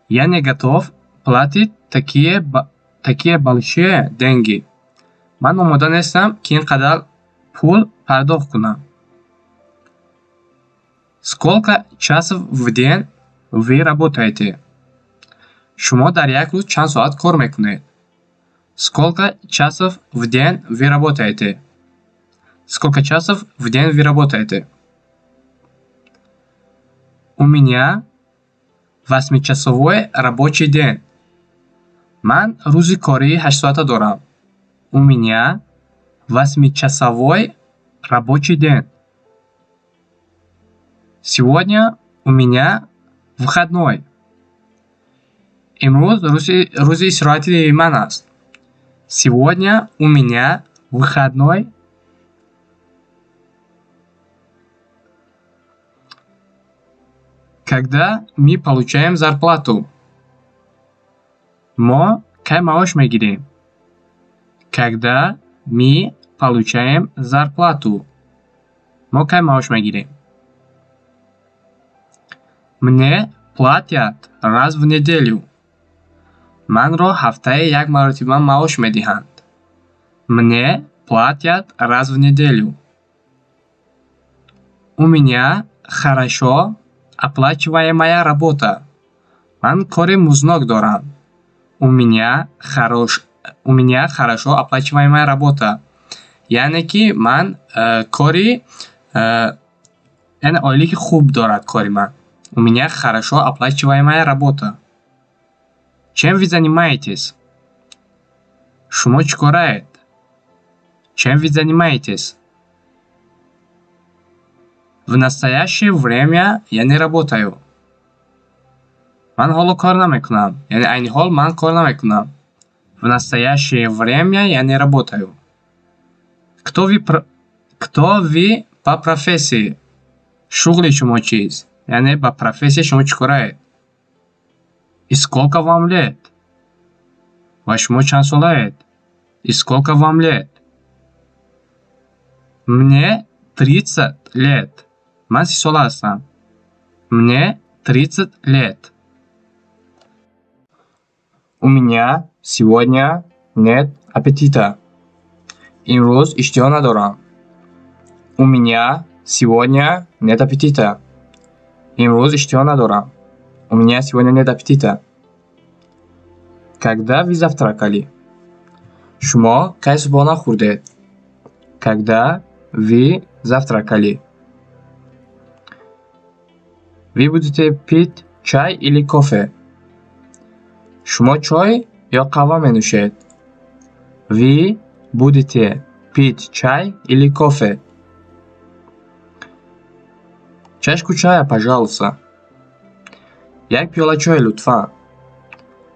Я не готов платить такие большие деньги. من آماده نیستم که اینقدر پول پرداخت کنم. Сколько часов в день вы работаете? شما در یک روز چند ساعت کار میکنید؟ Сколько часов в день вы работаете? Сколько часов в день вы работаете? У меня 8-часовой рабочий день. من روزی کاری 8 ساعته دارم. У меня 8-часовой рабочий день. Сегодня у меня выходной. امروز روز استراحتی من است. Сегодня у меня выходной. Когда мы получаем зарплату? ما کی معاش میگیریم؟ Когда мы получаем зарплату? ما کی معاش میگیریم؟ Мне платят раз в неделю. منро ҳафтае як маротиба маош медиҳанд. Мне платят раз в неделю. У меня хорошо оплачиваемая работа. Ман кори музнок дорам. У меня хорошо оплачиваемая работа. яъне ки ман кори яъне оилики хуб дорад кори ман. У меня хорошо оплачиваемая работа. Чем вы занимаетесь? Шумо чӣ кораед? Чем вы занимаетесь? В настоящее время я не работаю. Ман ҳоло кор намекунам. Яъне айни ҳол ман кор намекунам. В настоящее время я не работаю. Кто вы по профессии? Шуғли шумо чист? Яъне ба профессия шумо чӣ кораед? И сколько вам лет? Ва шумо чанд солаед? И сколько вам лет? Мне 30 лет. Ман 30 сола ҳастам. Мне 30 лет. У меня сегодня нет аппетита. Имрӯз иштиҳо надорам. У меня сегодня нет аппетита. Имрӯз иштиҳо надорам. У меня сегодня нет аппетита. Когда вы завтракали? Шумо кай субҳона хӯрдед? Когда вы завтракали? Вы будете пить чай или кофе? Шумо чой ё қаҳва менӯшед? Вы будете пить чай или кофе? Чашку чая, пожалуйста. Як пиёла чой, лутфан.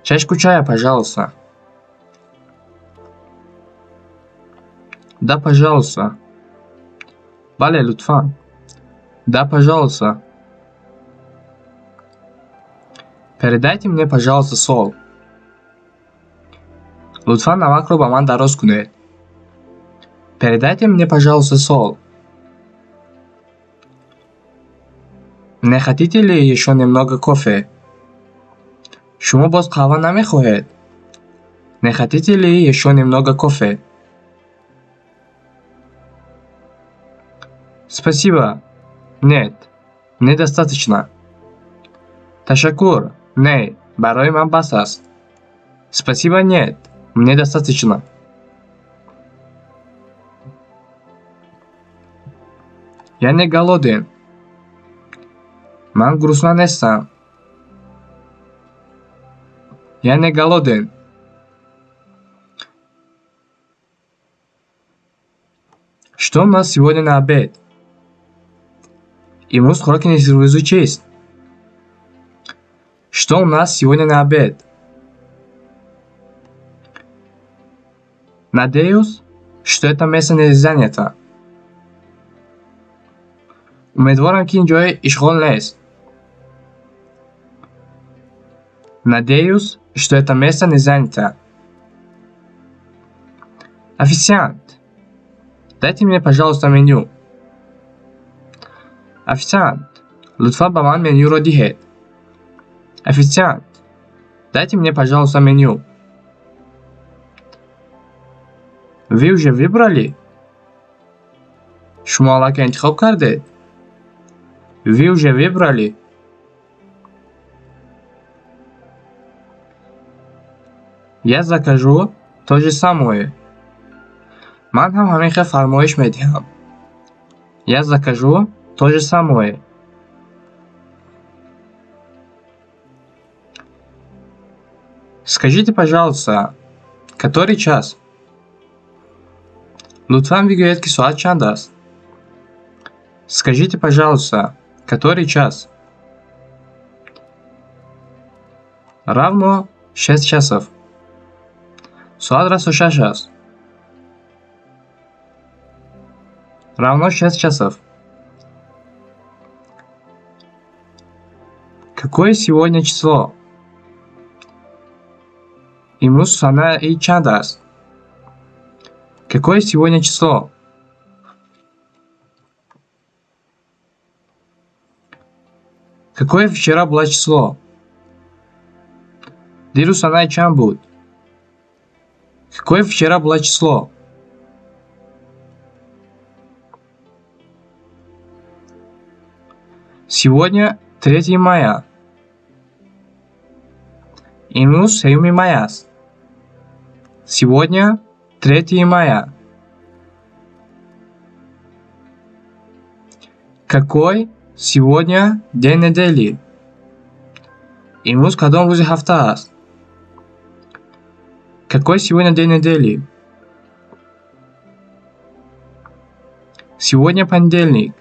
Чашку чая, пожалуйста. Да, пожалуйста. Бале, лутфан. Да, пожалуйста. Передайте мне, пожалуйста, сол. Лутфан намакро ба ман дароз кунед. Передайте мне, пожалуйста, сол. Не хотите ли еще немного кофе? Шумо боз қаҳва намехоҳед? Не хотите ли еще немного кофе? Спасибо. Нет, недостаточно. Ташаккур. Не, барои ман бас аст. Спасибо, нет, мне достаточно. Я не голоден. Ман гурусна нестам. Я не голоден. Что у нас сегодня на обед? Имрӯз хӯроки нисфирӯзӣ чист? Что у нас сегодня на обед? Надеюсь, что это место не занято. Умедворам, ки ин ҷой ишғол нест. Надеюсь, что это место не занято. Официант, дайте мне, пожалуйста, меню. Официант, лутфан ба ман менюро диҳед. Официант, дайте мне, пожалуйста, меню. Вы уже выбрали? Шумо аллакай интихоб кардед? Вы уже выбрали? Я закажу то же самое. Ман ҳам ҳамин хел фармоиш медиҳам. Я закажу то же самое. Скажите, пожалуйста, который час? Лутфан бигӯед, ки соат чанд аст? Скажите, пожалуйста, который час? Равно 6 часов. Соат расто 6 аст. Равно 6 часов. Какое сегодня число? Имрӯз санаи чанд аст? Какое сегодня число? Какое вчера было число? Дирӯз санаи чанд буд? Какое вчера было число? Сегодня 3 мая. Имрӯз 3 мая аст. Сегодня 3 мая. Какой сегодня день недели? Имрӯз кадом рӯзи ҳафта аст? Какой сегодня день недели? Сегодня понедельник.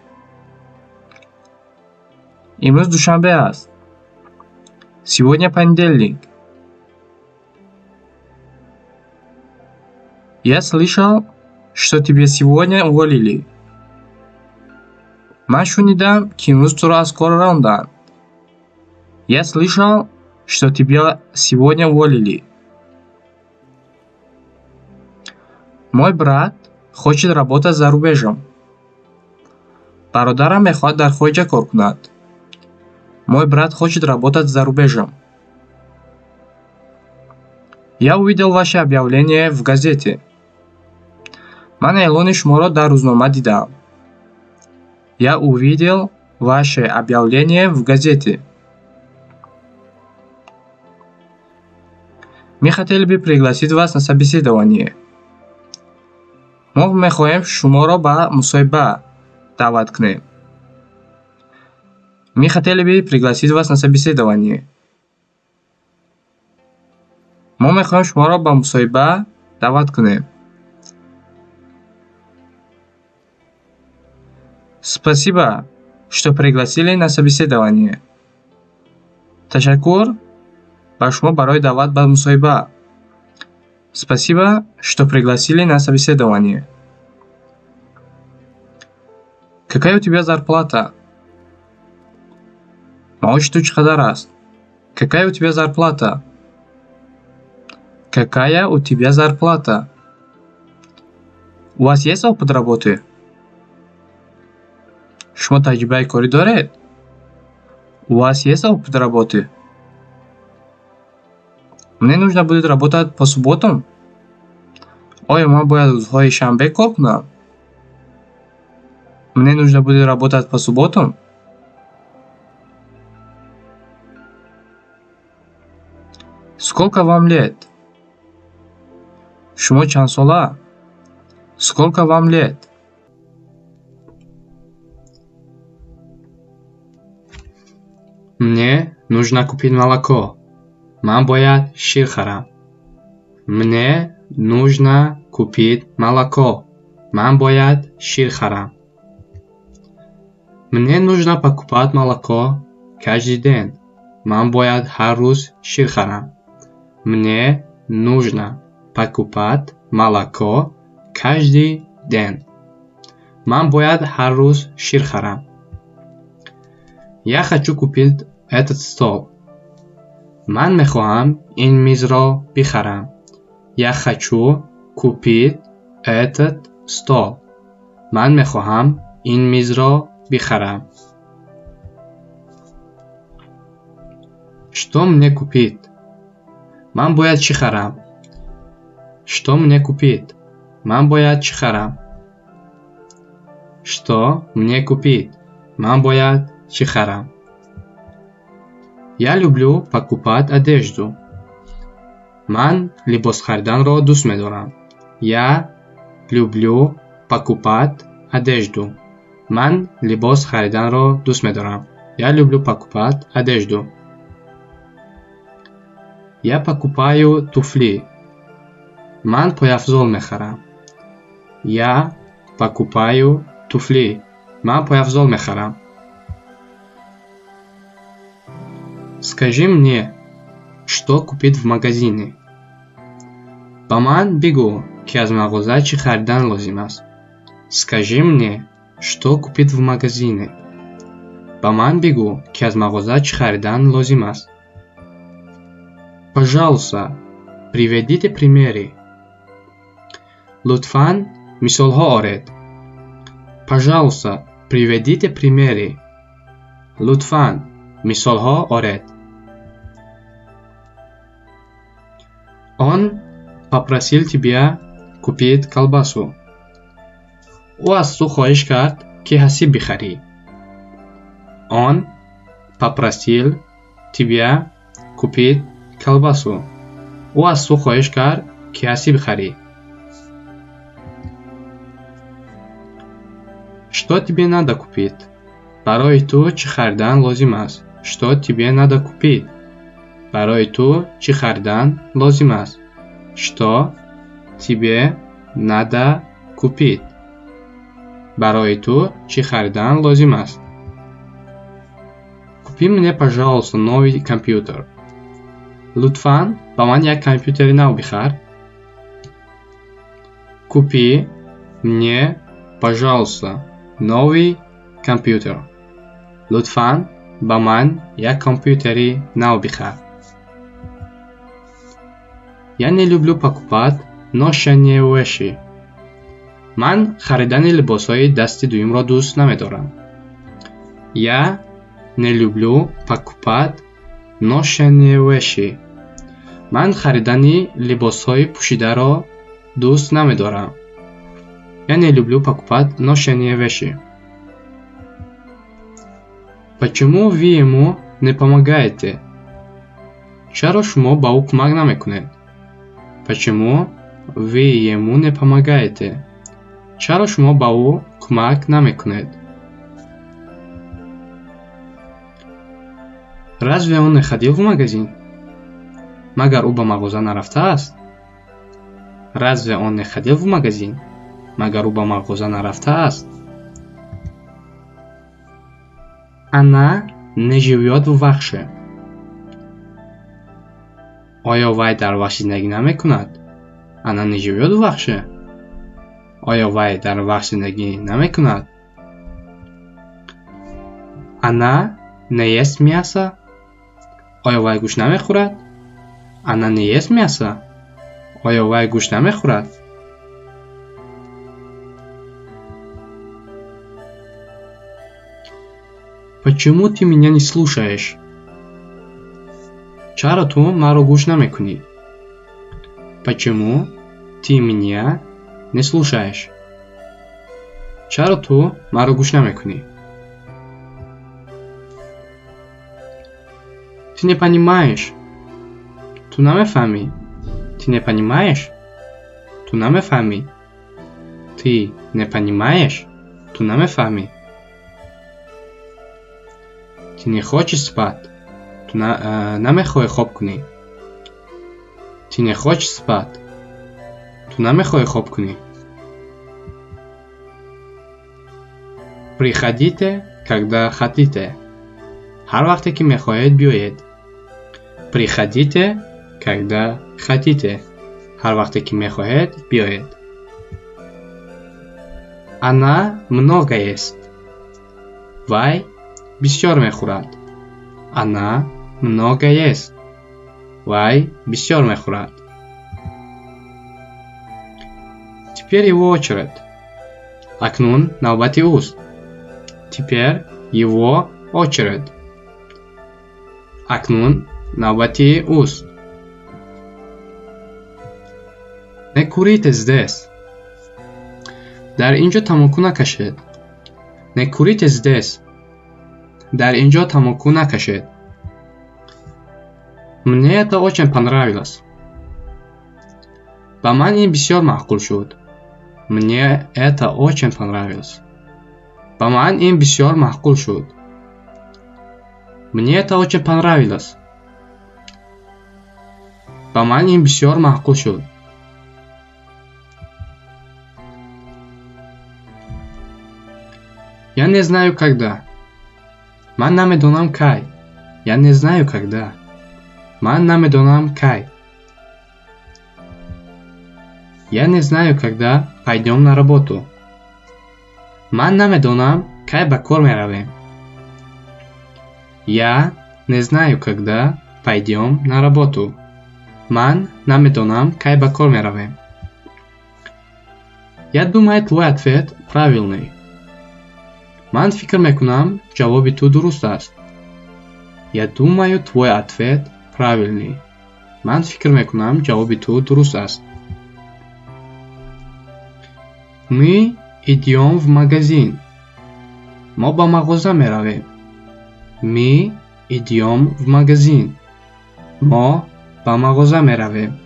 Имрӯз душанбе аст. Сегодня понедельник. Я слышал, что тебе сегодня уволили. Ман шунидам, ки имрӯз туро аз кор ронданд. Я слышал, что тебя сегодня уволили. Мой брат хочет работать за рубежом. Бародарам мехоҳад дар хориҷа кор кунад. Мой брат хочет работать за рубежом. Я увидел ваше объявление в газете. Ман эълони шуморо дар рӯзнома дидам. Я увидел ваше объявление в газете. Мы хотели бы пригласить вас на собеседование. мо мехоҳем шуморо ба мусоҳиба даъват кунем. Мы хотели бы пригласить вас на собеседование. мо мехоҳем шуморо ба мусоҳиба даъват кунем. Спасибо, что пригласили на собеседование. Ташаккур ба шумо барои даъват ба мусоҳиба. Спасибо, что пригласили на собеседование. Какая у тебя зарплата? Маош ту чӣ қадар аст? Какая у тебя зарплата? Какая у тебя зарплата? У вас есть опыт работы? Шумо таҷрибаи корӣ доред? У вас есть опыт работы? Мне нужно будет работать по субботам? Оя ман бояд рӯзҳои шанбе кор кунам? Мне нужно будет работать по субботам? Сколько вам лет? Шумо чанд сола? Сколько вам лет? нужно купить молоко. Ман бояд шир харам. Мне нужно купить молоко. Ман бояд шир харам. Мне нужно покупать молоко каждый день. Ман бояд ҳар рӯз шир харам. Мне нужно покупать молоко каждый день. Ман бояд ҳар рӯз шир харам. Я хочу купить этот стол. Ман мехоҳам ин мизро бихарам. Я хочу купить этот стол. Ман мехоҳам ин мизро бихарам. Что мне купить? Ман бояд чӣ харам? Что мне купить? Ман бояд чӣ харам? Что мне купить? Ман бояд чӣ харам? Я люблю покупать одежду. Ман либос хариданро дӯст медорам. Я люблю покупать одежду. Ман либос хариданро дӯст медорам. Я люблю покупать одежду. Я покупаю туфли. Ман пойафзол мехарам. Я покупаю туфли. Ман пойафзол мехарам. Скажи мне, что купить в магазине? Ба ман бигӯ, ки аз мағоза чӣ харидан лозим аст. Скажи мне, что купить в магазине? Ба ман бигӯ, ки аз мағоза чӣ харидан лозим аст. Пожалуйста, приведите примеры. Лутфан, мисолҳо оред. Пожалуйста, приведите примеры. Лутфан, мисолҳо оред. Он попросил тебя купить колбасу. Ӯ аз ту хоҳиш кард, ки ҳасиб бихарӣ. Он попросил тебя купить колбасу. Ӯ аз ту хоҳиш кард, ки ҳасиб бихарӣ. Что тебе надо купить? Барои ту чӣ харидан лозим аст? Что тебе надо купить? Барои ту чӣ харидан лозим аст? Что тебе надо купить? Барои ту чӣ харидан лозим аст? Купи мне, пожалуйста, новый компьютер. Лутфан, ба ман як компьютери нав бихар. Купи мне, пожалуйста, новый компьютер. Лутфан, ба ман як компьютери нав бихар. Я не люблю покупать ношенные вещи. Ман харидани либосҳои дасти дуюмро дӯст намедорам. Я не люблю покупать ношенные вещи. Ман харидани либосҳои пӯшидаро дӯст намедорам. Я не люблю покупать ношенные вещи. Почему вы ему не помогаете? Чаро шумо ба ӯ кӯмак намекунед? Почему вы ему не помогаете? Чаро шумо ба ӯ кӯмак намекунед? Разве он не ходил в магазин? Магар ӯ ба мағоза нарафтааст? Разве он не ходил в магазин? Магар ӯ ба мағоза нарафтааст? Она не живёт в вахше. Оё вай дар вахш зиндагӣ намекунад? Она не живёт в вахше. Оё вай дар вахш зиндагӣ намекунад? Она не ест мясо? Оё вай гӯшт намехӯрад? Она не ест мясо? Оё вай гӯшт намехӯрад? Почему ты меня не слушаешь? Чаро ту маро гӯш намекунӣ? Почему ты меня не слушаешь? Чаро ту маро гӯш намекунӣ? Ты не понимаешь? Ту намефаҳмӣ? Ты не понимаешь? Ту намефаҳмӣ? Ты не понимаешь? Ту намефаҳмӣ? Ты не хочешь спать? Ту намехоҳӣ хоб кунӣ? Ты не хочешь спать? Ту намехоҳӣ хоб кунӣ? Приходите, когда хотите. Ҳар вақте ки мехоҳед биёед. Приходите, когда хотите. Ҳар вақте ки мехоҳед биёед. Она много ест. Вай бисёр мехӯрад. Она много ест. Вай бисёр мехӯрад. Теперь его очередь. Акнун навбати уст. Теперь его очередь. Акнун навбати уст. Не курите здесь. Дар инҷо тамоку накашед. Не курите здесь. Дар инҷо тамоку накашед. Мне это очень понравилось. Ба ман ин бисёр маъқул шуд. Мне это очень понравилось. Ба ман ин бисёр маъқул шуд. Мне это очень понравилось. Ба ман ин бисёр маъқул шуд. Я не знаю когда. Ман намедонам кай. Я не знаю когда. Ман намедонам кай. Я не знаю, когда пойдем на работу. Ман намедонам кай ба кор меравем. Я не знаю, когда пойдем на работу. Ман намедонам кай ба кор меравем. Я думаю, твой ответ правильный. Ман фикр мекунам, ҷавоби ту дуруст аст. Я думаю, твой ответ правильный. Ман фикр мекунам, ҷавоби ту дуруст аст. Мы идем в магазин. Мо ба мағоза меравем. Мы идем в магазин. Мо ба мағоза меравем.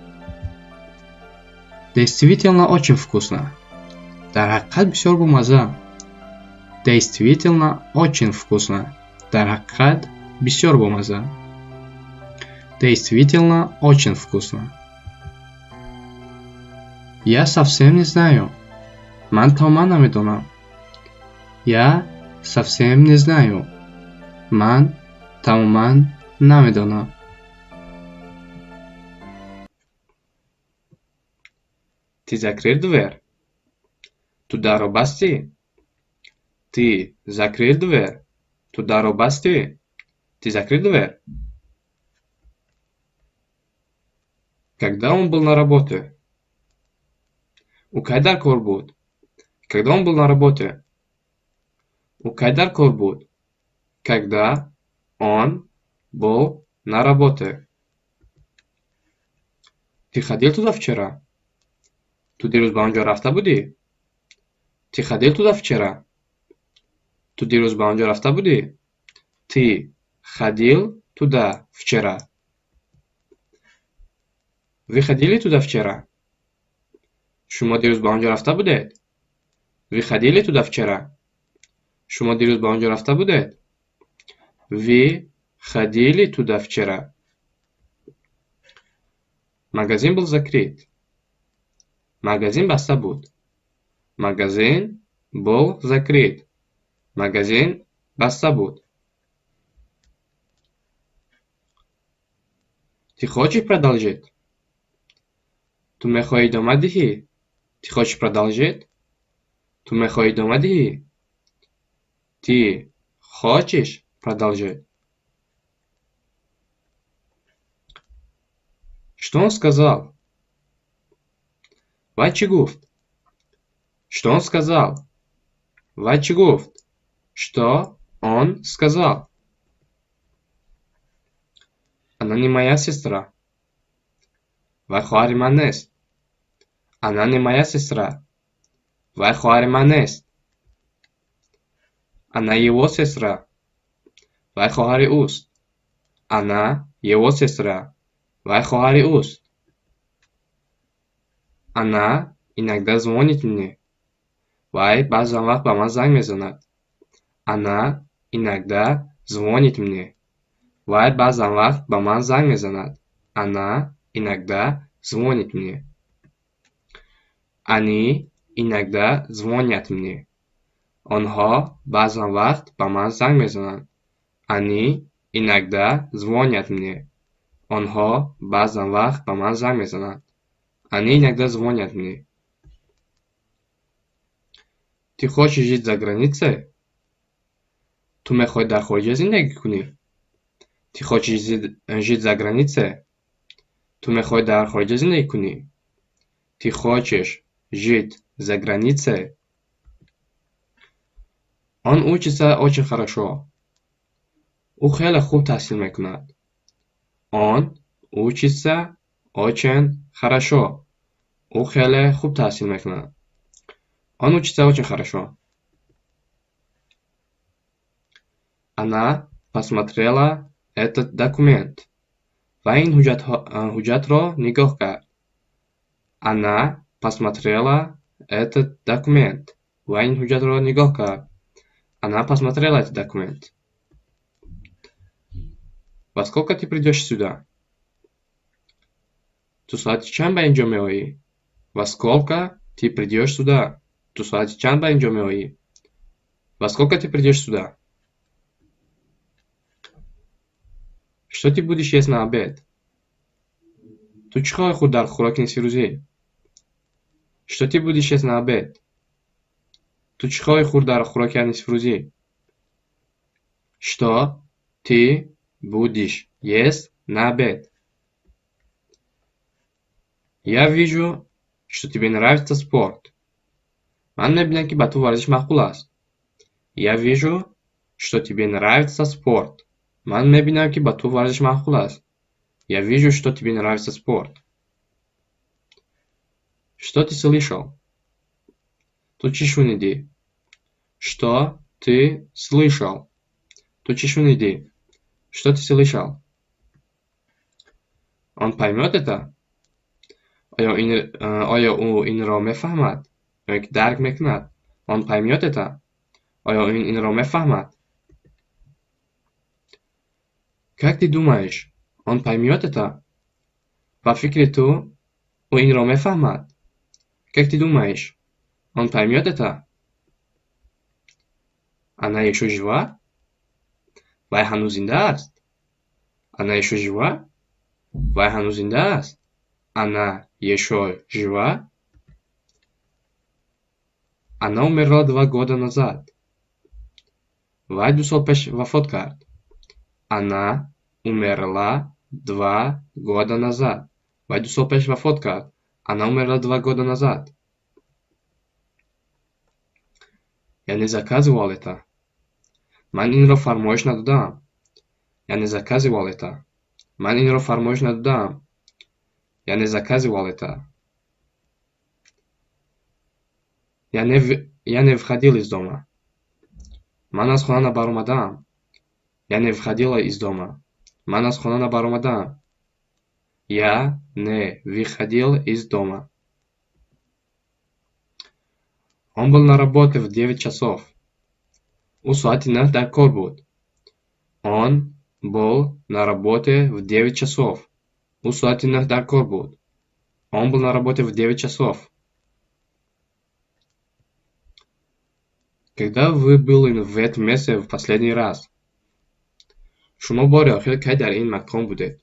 Действительно очень вкусно. Дар ҳақиқат бисёр бомаза. Действительно очень вкусно. Дар ҳақиқат бисёр бомаза. Действительно очень вкусно. Я совсем не знаю. Ман тамоман намедонам. Я совсем не знаю. Ман тамоман намедонам. Ты закрыл дверь? Ту дарро басти? Ты закрыл дверь? Ту дарро басти? Ты закрыл дверь? Когда он был на работе? У кай дар кор буд? Когда он был на работе? У кай дар кор буд? Когда он был на работе? Ты ходил туда вчера? Ту дирӯз ба онҷо рафта будӣ? Ты ходил туда вчера? Ту дирӯз ба онҷо рафта будӣ? Ты ходил туда вчера? Вы ходили туда вчера? Шумо дирӯз ба онҷо рафта будед? Вы ходили туда вчера? Шумо дирӯз ба онҷо рафта будед? Вы ходили туда вчера? Магазин был закрыт. Магазин баста буд. Магазин был закрыт. Магазин баста буд. Ты хочешь продолжить? Ту мехоҳӣ идома диҳӣ? Ты хочешь продолжить? Ту мехоҳӣ идома диҳӣ? Ты хочешь продолжить? Что он сказал? Вай чӣ гуфт? Что он сказал? Вай чӣ гуфт? Что он сказал? Она не моя сестра. Вай хоҳари ман нест. Она не моя сестра. Вай хоҳари ман нест. Она его сестра. Вай хоҳари уст. Она его сестра. Вай хоҳари уст. Она иногда звонит мне. Вай баъзан вақт ба ман занг мезанад. Она иногда звонит мне. Вай баъзан вақт ба ман занг мезанад. Она иногда звонит мне. Они иногда звонят мне. Онҳо баъзан вақт ба ман занг мезананд. Они иногда звонят мне. Онҳо баъзан вақт ба ман занг мезананд. Они иногда звонят мне. Ты хочешь жить за границей? Ту мехоҳӣ дар хориҷа зиндагӣ кунӣ? Ты хочешь жить за границей? Ту мехоҳӣ дар хориҷа зиндагӣ кунӣ? Ты хочешь жить за границей? Он учится очень хорошо. Ӯ хеле хуб таҳсил мекунад. Он учится очень хорошо. Ӯ хеле хуб таҳсил мекунад. Он учится очень хорошо. Она посмотрела этот документ. Ва ин ҳуҷҷатро нигоҳ кард. Она посмотрела этот документ. Ва ин ҳуҷҷатро нигоҳ кард. Она посмотрела этот документ. Во сколько ты придешь сюда? Ту соати чанд ба инҷо меоӣ? Во сколько ты придешь сюда? Ту соати чанд ба инҷо меоӣ? Во сколько ты придешь сюда? Что ты будешь есть на обед? Ту чӣ хоҳӣ хӯрд дар хӯроки нисфирӯзӣ? Что ты будешь есть на обед? Ту чӣ хоҳӣ хӯрд дар хӯроки нисфирӯзӣ? Что ты будешь есть на обед? Я вижу, что тебе нравится спорт. Ман мебинам, ки ба ту варзиш маъқул аст. Я вижу, что тебе нравится спорт. Ман мебинам, ки ба ту варзиш маъқул аст. Я вижу, что тебе нравится спорт. Что ты слышал? Ту чӣ шунидӣ? Что ты слышал? Ту чӣ шунидӣ? Что ты слышал? Он поймёт это? Оё ӯ инро мефаҳмад? Ё ки дарк мекунад? Он поймёт это? Оё ин инро мефаҳмад? Как ты думаешь, он поймёт это? Ба фикри ту, ӯ инро мефаҳмад? Как ты думаешь, он поймёт это? Она ещё жива? Вай ҳанӯз зинда аст? Она ещё жива? Вай ҳанӯз зинда аст? Она ещё жива? Она умерла 2 года назад. Вай 2 сол пеш вафот кард. Она умерла 2 года назад. Вай 2 сол пеш вафот кард. Она умерла 2 года назад. Я не заказывал это. Ман инро фармоиш надодам. Я не заказывал это. Ман инро фармоиш надодам. Я не заказывал это. Я не выходил из дома. Ман аз хона набаромадам. Я не выходила из дома. Ман аз хона набаромадам. Я не выходил из дома. Он был на работе в 9 часов. ӯ соати 9 дар кор буд. Он был на работе в 9 часов. ӯ соати 9 дар кор буд. Он был на работе в 9 часов. Когда вы были в этом месте в последний раз? Шумо бори охир кай дар ин макон будед?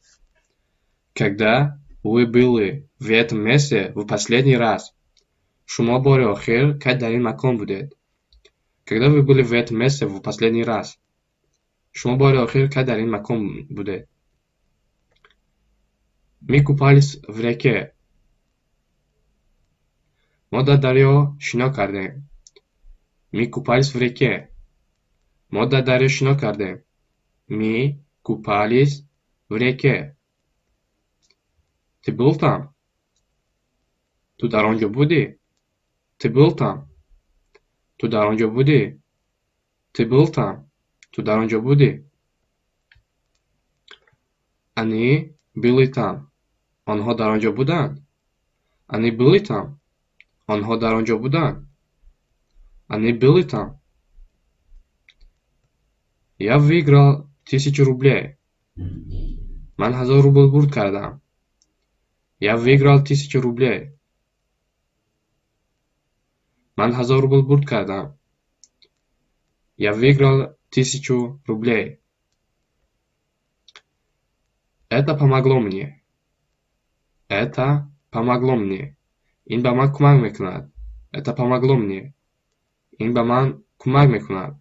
Когда вы были в этом месте в последний раз? Шумо бори охир кай дар ин макон будед? Когда вы были в этом месте в последний раз? Шумо бори охир кай дар ин макон будед? Мы купались в реке. Мо дар дарё шино кардем. Мы купались в реке. Мо дар дарё шино кардем. Мы купались в реке. Ты был там? Ту дар он ҷо будӣ? Ты был там? Ту дар он ҷо будӣ? Ты был там? Ту дар он ҷо будӣ? Они были там. Онҳо дар он ҷо буданд? Они были там. Онҳо дар он ҷо буданд? Они были там. Я выиграл 1000 рублей. Ман 1000 рубл бурд кардам. Я выиграл 1000 рублей. Ман 1000 рубл бурд кардам. Я выиграл 1000 рублей. Это помогло мне. Это помогло мне. Ин ба ман кӯмак мекунад. Это помогло мне. Ин ба ман кӯмак мекунад.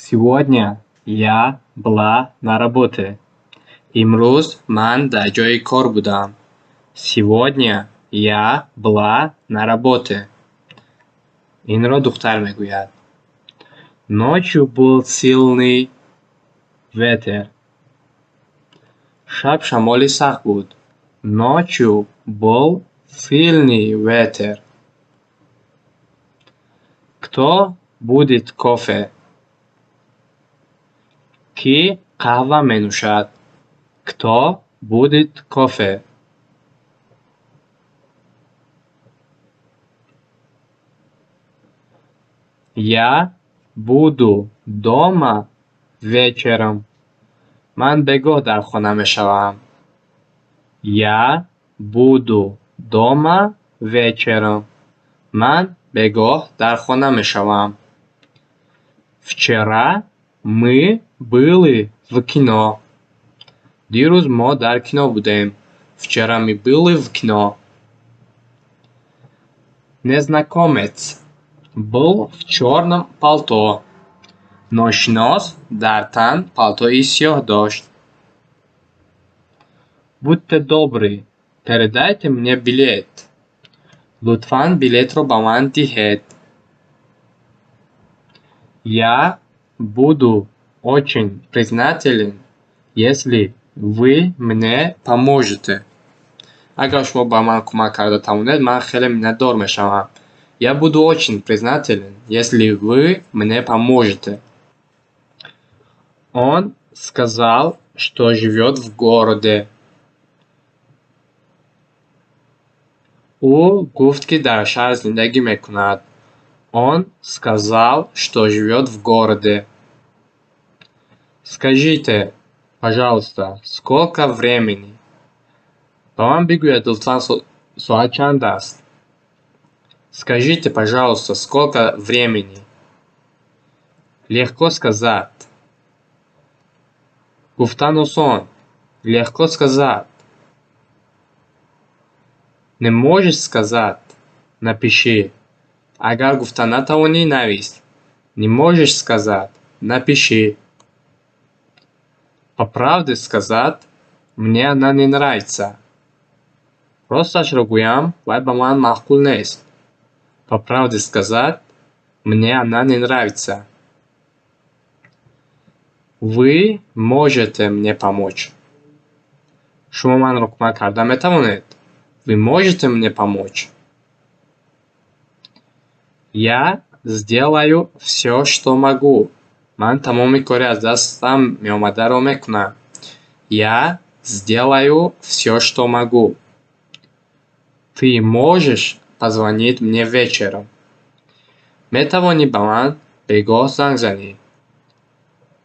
Сегодня я была на работе. Имрӯз ман дар ҷои кор будам. Сегодня я была на работе. Инро духтар мегӯяд. Ночью был сильный ветер. Шаб шамоли сахт буд. Ночью был сильный ветер. Кто будет кофе? Ки қаҳва менӯшад? Кто будет кофе? Я буду дома вечером. Ман бегоҳ дар хона мешавам. Я буду дома вечером. Ман бегоҳ дар хона мешавам. Вчера мы были в кино. Дирӯз мо дар кино будем. Вчера мы были в кино. Незнакомец был в черном пальто. Ношинос дар тан палтои сиёҳ дошт. Будьте добры, передайте мне билет. Лутфан билетро ба ман диҳед. Я буду очень признателен, если вы мне поможете. Агар шумо ба ман кӯмак карда тавонед, ман хеле миннатдор мешавам. Я буду очень признателен, если вы мне поможете. Он сказал, что живет в городе. Ӯ гуфт ки дар шаҳр зиндагӣ мекунад. Он сказал, что живет в городе. Скажите, пожалуйста, сколько времени? Ба ман бигӯяд лутфан соат чанд аст? Скажите, пожалуйста, сколько времени? Легко сказать. Гуфтан осон. Легко сказать. Не можешь сказать? Напиши. Агар гуфта натавонӣ, навис. Не можешь сказать? Напиши. По правде сказать, мне она не нравится. Росташро гӯям, вай ба ман маъқул нест. По правде сказать, мне она не нравится. Вы можете мне помочь. Шумо манро кӯмак карда метавонед? Вы можете мне помочь? Я сделаю все, что могу. Ман тамоми кори аз дастам меомадаро мекунам. Я сделаю все, что могу. Ты можешь позвонить мне вечером. Метавонӣ ба ман бегоҳ занг занӣ.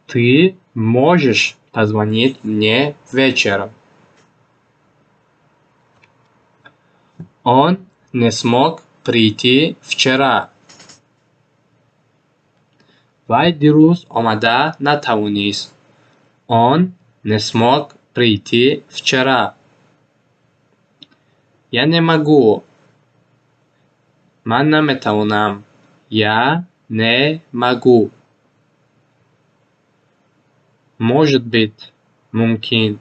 Ты можешь позвонить мне вечером. Он не смог прийти вчера. Вай дирӯз омада натавонист. Он не смог прийти вчера. Я не могу. Ман наметавонам. Я не могу. Может быть, мумкин.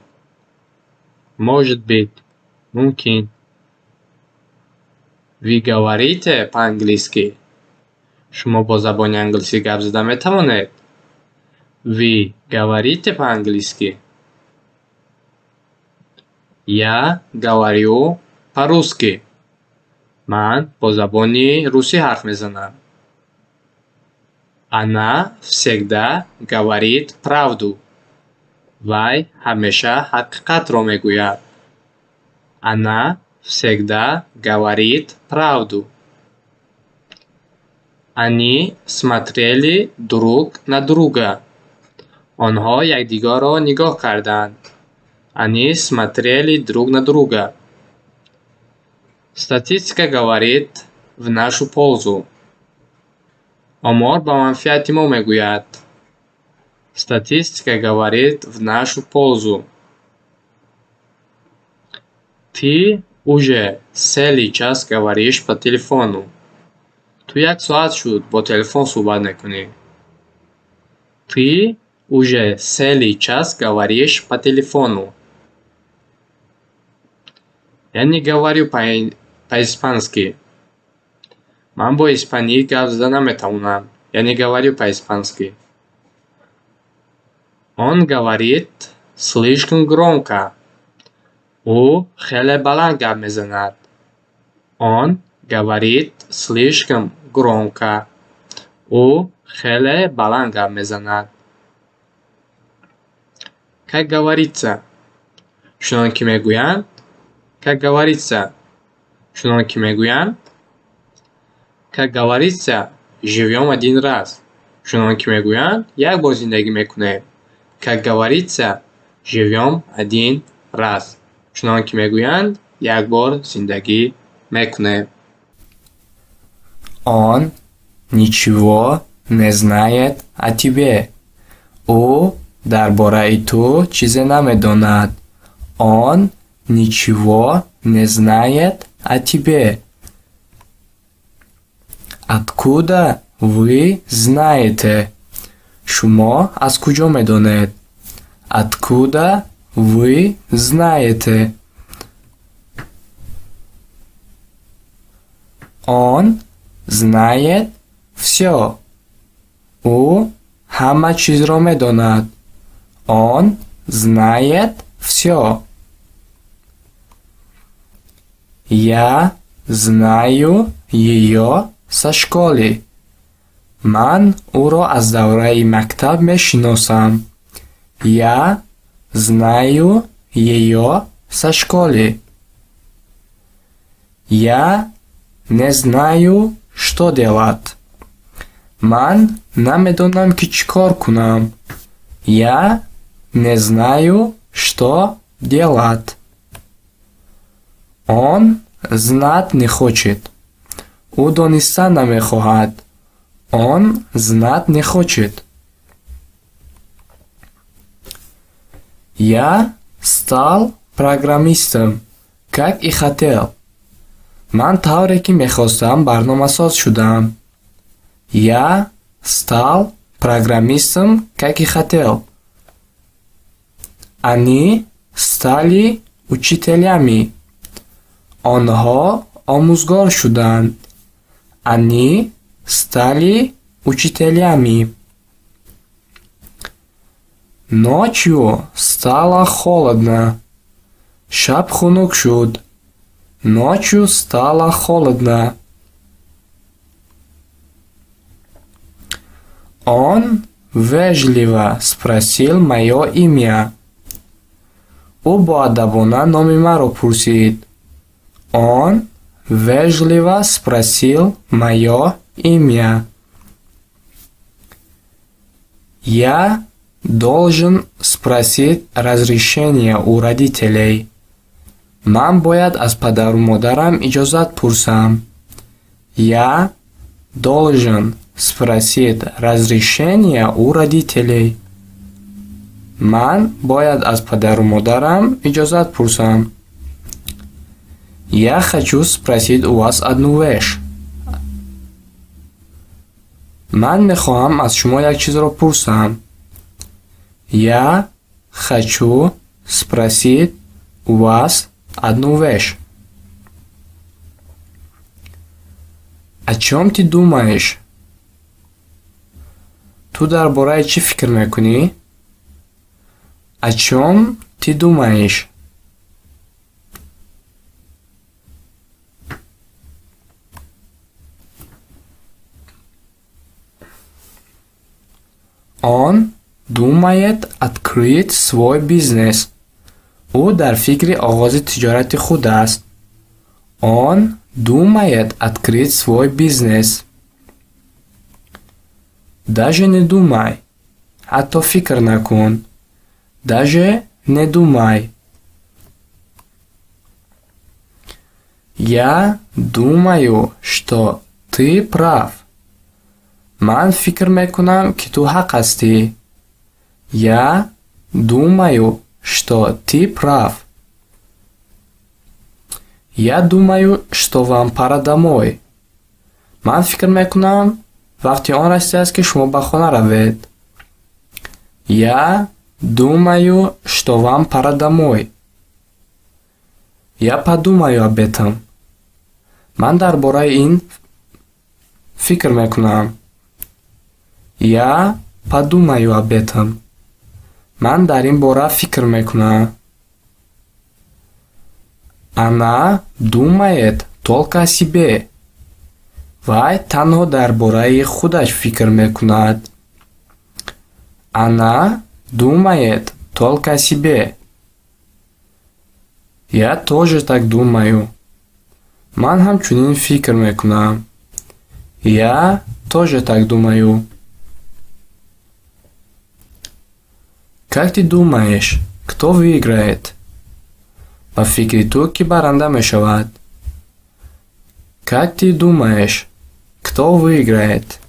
Может быть, мумкин. Вы говорите по-английски? Шумо бо забони англисӣ гап зада метавонед? Вы говорите по-английски? Я говорю по-русски. Ман бо забони русӣ ҳарф мезанам. Она всегда говорит правду. Вай ҳамеша ҳақиқатро мегӯяд. Она всегда говорит правду. Они смотрели друг на друга. онҳо якдигарро нигоҳ карданд. Они смотрели друг на друга. Статистика говорит в нашу пользу. омор ба манфиати мо мегӯяд. Статистика говорит в нашу пользу. Ты уже целый час говоришь по телефону. Ту як соат шуд бо телефон суҳбат мекунӣ. Ты уже целый час говоришь по телефону. Я не говорю по-испански. Ман бо испанӣ гап зада наметавонам. Я не говорю по-испански. Он говорит слишком громко. ӯ хеле баланд гап мезанад. Он говорит слишком громко. ӯ хеле баланд гап мезанад. Как говорится? Чунон ки мегӯянд. Как говорится? Чунон ки мегӯянд. Как говорится, живем один раз. Чунон ки мегӯянд, як бор зиндагӣ мекунем. Как говорится, живем один раз. Чунон ки мегӯянд, як бор зиндагӣ мекунем. Он ничего не знает о тебе. ӯ дар бораи ту чизе намедонад. Он ничего не знает о тебе. Откуда вы знаете? Шумо аз куҷо медонед? Откуда вы знаете? Он знает всё. ӯ ҳама чизро медонад. Он знает всё. Я знаю её со школы. Ман ӯро аз давраи мактаб мешиносам. Я знаю её со школы. Я не знаю, что делать. Ман намедонам ки чӣ кор кунам. Я не знаю, что делать. Он знать не хочет. ӯ донистан намехоҳад. Он знать не хочет. Я стал программистом, как и хотел. Ман тавре ки мехостам барномасоз шудам. Я стал программистом, как и хотел. Они стали учителями. онҳо омӯзгор шуданд. Они стали учителями. Ночью стало холодно. Шаб хунук шуд. Ночью стало холодно. Он вежливо спросил моё имя. ӯ боадабона номи маро пурсид. Он вежливо спросил моё имя. Я должен спросить разрешение у родителей. Ман бояд аз падару модарам иҷозат пурсам. Я должен спросить разрешение у родителей. Ман бояд аз падару модарам иҷозат пурсам. Я хочу спросить у вас одну вещь. Ман мехоҳам аз шумо як чизро пурсам. Я хочу спросить у вас одну вещь. О чём ты думаешь? Ту дар бораи чӣ фикр мекунӣ? О чём ты думаешь? Он думает открыть свой бизнес. ӯ дар фикри оғози тиҷорати худ аст. Он думает открыть свой бизнес. Даже не думай. Hatto fikr nakun. Даже не думай. Я думаю, что ты прав. Ман фикр мекунам, ки ту ҳақ ҳастӣ. Я думаю, что ты прав. Я думаю, что вам пора домой. Ман фикр мекунам, вақти он расидааст, ки шумо ба хона равед. Я думаю, что вам пора домой. Я подумаю об этом. Ман дар бораи ин фикр мекунам. Я подумаю об этом. Ман дар ин бора фикр мекунам. Она думает только о себе. Вай танҳо дар бораи худаш фикр мекунад. Она думает только о себе. Я тоже так думаю. Ман ҳамчунин фикр мекунам. Я тоже так думаю. Как ты думаешь, кто выиграет? Ба фикри ту ки баранда мешавад? Как ты думаешь, кто выиграет?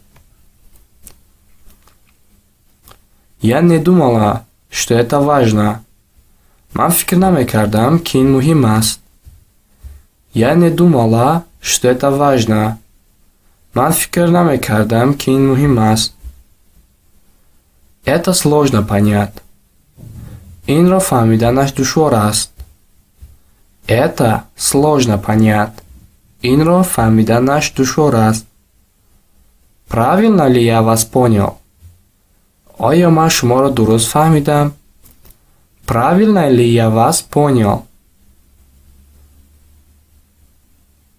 Я не думала, что это важно. Ман фикр намекардам, ки ин муҳим аст. Я не думала, что это важно. Ман фикр намекардам, ки ин муҳим аст. Это сложно понять. Инро фаҳмиданаш душвор аст. Это сложно понять. Инро фаҳмиданаш душвор аст. Правильно ли я вас понял? Оё ман шуморо дуруст фаҳмидам? Правильно ли я вас понял?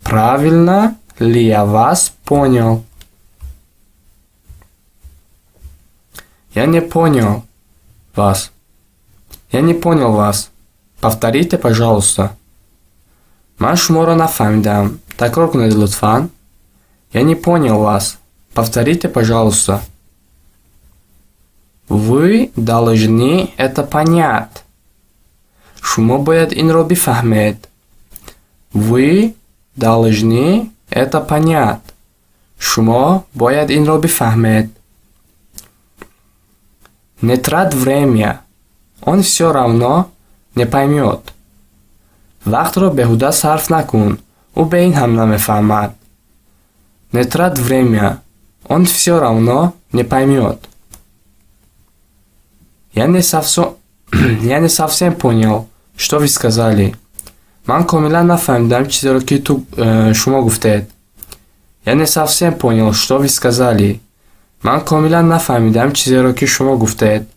Правильно ли я вас понял? Я не понял вас. Я не понял вас. Повторите, пожалуйста. Ман шуморо нафаҳмидам. Такрор кунед лутфан. Я не понял вас. Повторите, пожалуйста. Вы должны это понять. Шумо бояд инро бифаҳмед. Вы должны это понять. Шумо бояд инро бифаҳмед. Не трать время. Он все равно не поймет. Вақтро беҳуда сарф накун. Ӯ бе ин ҳам намефаҳмад. Не трать время. Он все равно не поймет. Я не совсем понял, что вы сказали. Ман комилан нафаҳмидам чизеро ки шумо гуфтед. Я не совсем понял, что вы сказали. Ман комилан нафаҳмидам чизеро ки шумо гуфтед.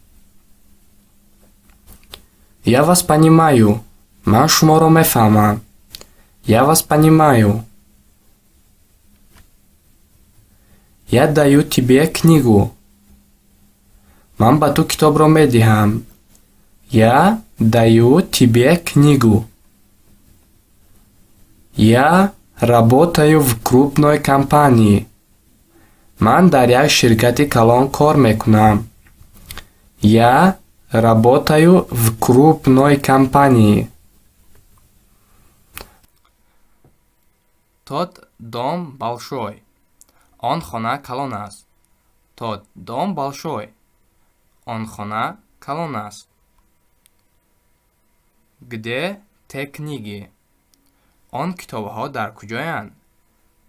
Я вас понимаю. Ман шуморо мефаҳмам. Я вас понимаю. Я даю тебе книгу. Ман ба ту китобро медиҳам. Я даю тебе книгу. Я работаю в крупной компании. Ман дар як ширкати калон кор мекунам. Я работаю в крупной компании. Тот дом большой. Он хона калон аст. Тот дом большой. Он хона калон аст. Где те книги? Он китобҳо дар куҷоянд?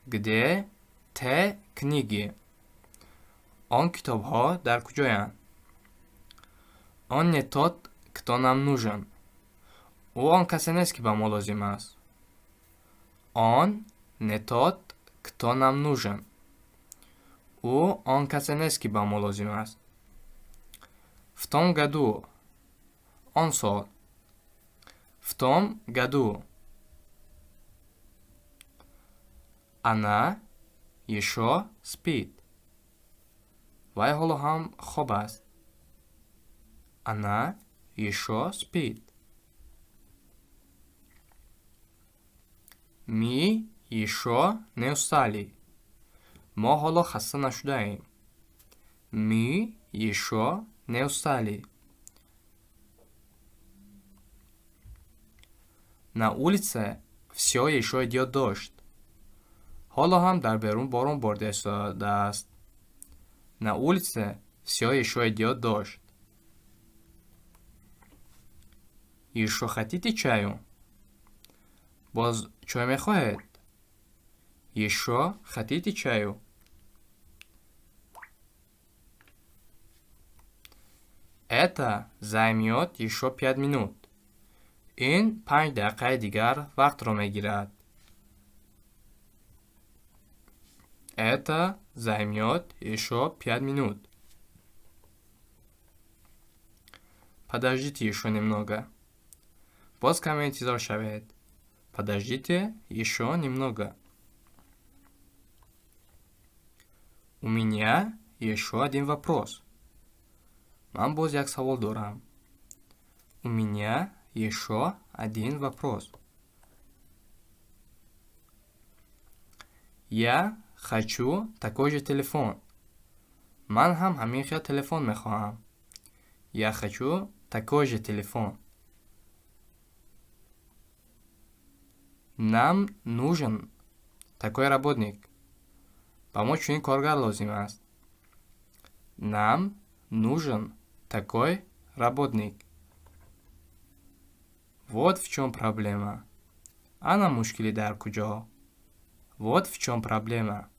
Где те книги? Он китобҳо дар куҷоянд? Он не тот, кто нам нужен. Ӯ он касе нест, ки ба мо лозим аст. Он не тот, кто нам нужен. Ӯ он касе нест, ки ба мо лозим аст. В том году. Он сол. В том году. Она ещё спит. Вай ҳоло ҳам хоб аст. Она ещё спит. Мы ещё не устали. Мо ҳоло хаста нашудаем. Мы еще не устали. На улице все еще идет дождь. حالا هم در بیرون بارون بارده است. На улице все еще идет дождь. Еще хотите чаю? باز چای میخواهید؟ Еще хотите чаю? Это займет еще 5 минут. این 5 دقیقه دیگر وقت را میگیرد. Это займет еще 5 минут. Подождите еще немного. باز کمی انتظار شوید. Подождите еще немного. У меня еще один вопрос. من باز یک سوال دارم. У меня еще один вопрос. Я хочу такой же телефон. من هم همین خیال تلفن میخواهم. Я хочу такой же телефон. Нам нужен такой работник. Помочь чунин коргар лозим аст. Нам нужен такой работник. Вот в чем проблема. Ана мушкили дар куҷо? Вот в чем проблема.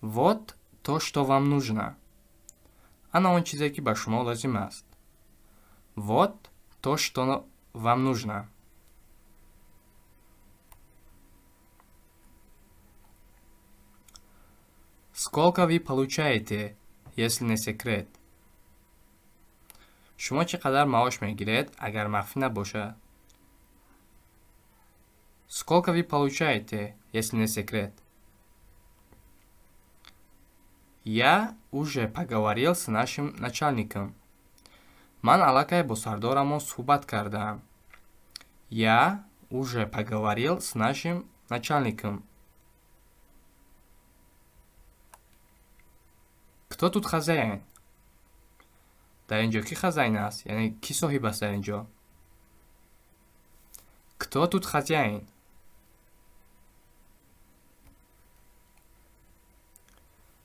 Вот то, что вам нужно. Ана он чизе ки ба шумо лозим аст. Вот то, что вам нужно. Сколько вы получаете, если не секрет? شما چقدر معاش میگیرید اگر مخفی نباشه؟ Сколько вы получаете, если не секрет? Я уже поговорил с нашим начальником. من аллакай бо сардорамон суҳбат кардам. Я уже поговорил с нашим начальником. Кто тут хозяин? дар инҷо ки хозяин аст? яъне ки соҳиб аст дар инҷо? Кто тут хозяин?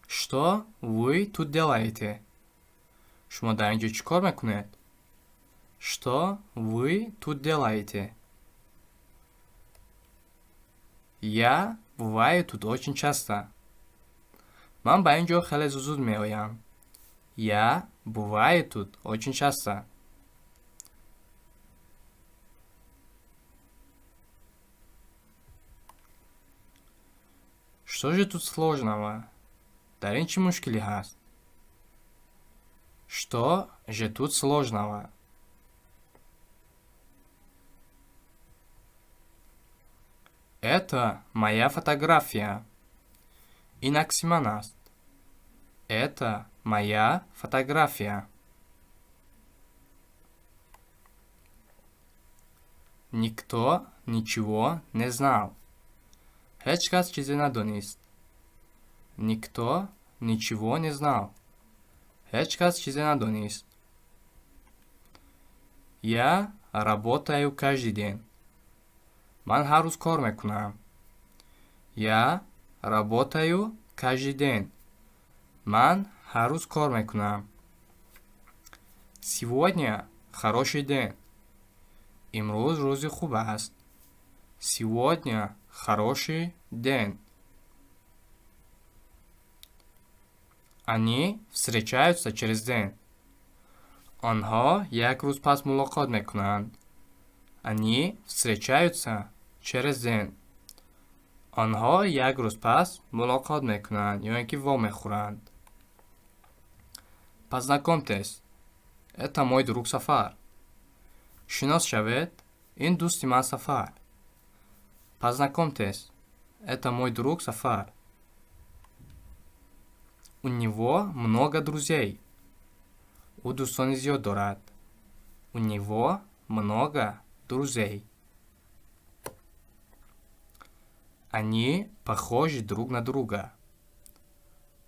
Что вы тут делаете? шумо дар инҷо чӣ кор мекунед? Что вы тут делаете? Я бываю тут очень часто. ман ба ин ҷо хеле зуд меоям. Я бываю тут очень часто. Что же тут сложного? дар ин чӣ мушкилӣ ҳаст? Что же тут сложного? Это моя фотография. ин акси ман аст. Это моя фотография. Никто ничего не знал. ҳеҷ кас чизе надонист. Никто ничего не знал. ҳеҷ кас чизе надонист. Я работаю каждый день. ман ҳар рӯз кор мекунам. Я работаю каждый день. ман ҳар рӯз кор мекунам. Сегодня хороший день. имрӯз рӯзи хуб аст. Сегодня хороший день. Они встречаются через день. онҳо як рӯз пас мулоқот мекунанд. Они встречаются через день. онҳо як рӯз пас мулоқот мекунанд ё ин ки вомехӯранд. Познакомьтесь. Это мой друг Сафар. шинос шавед. ин дӯсти ман Сафар. Познакомьтесь. Это мой друг Сафар. У него много друзей. ӯ дӯстони зиёд дорад. У него много друзей. Они похожи друг на друга.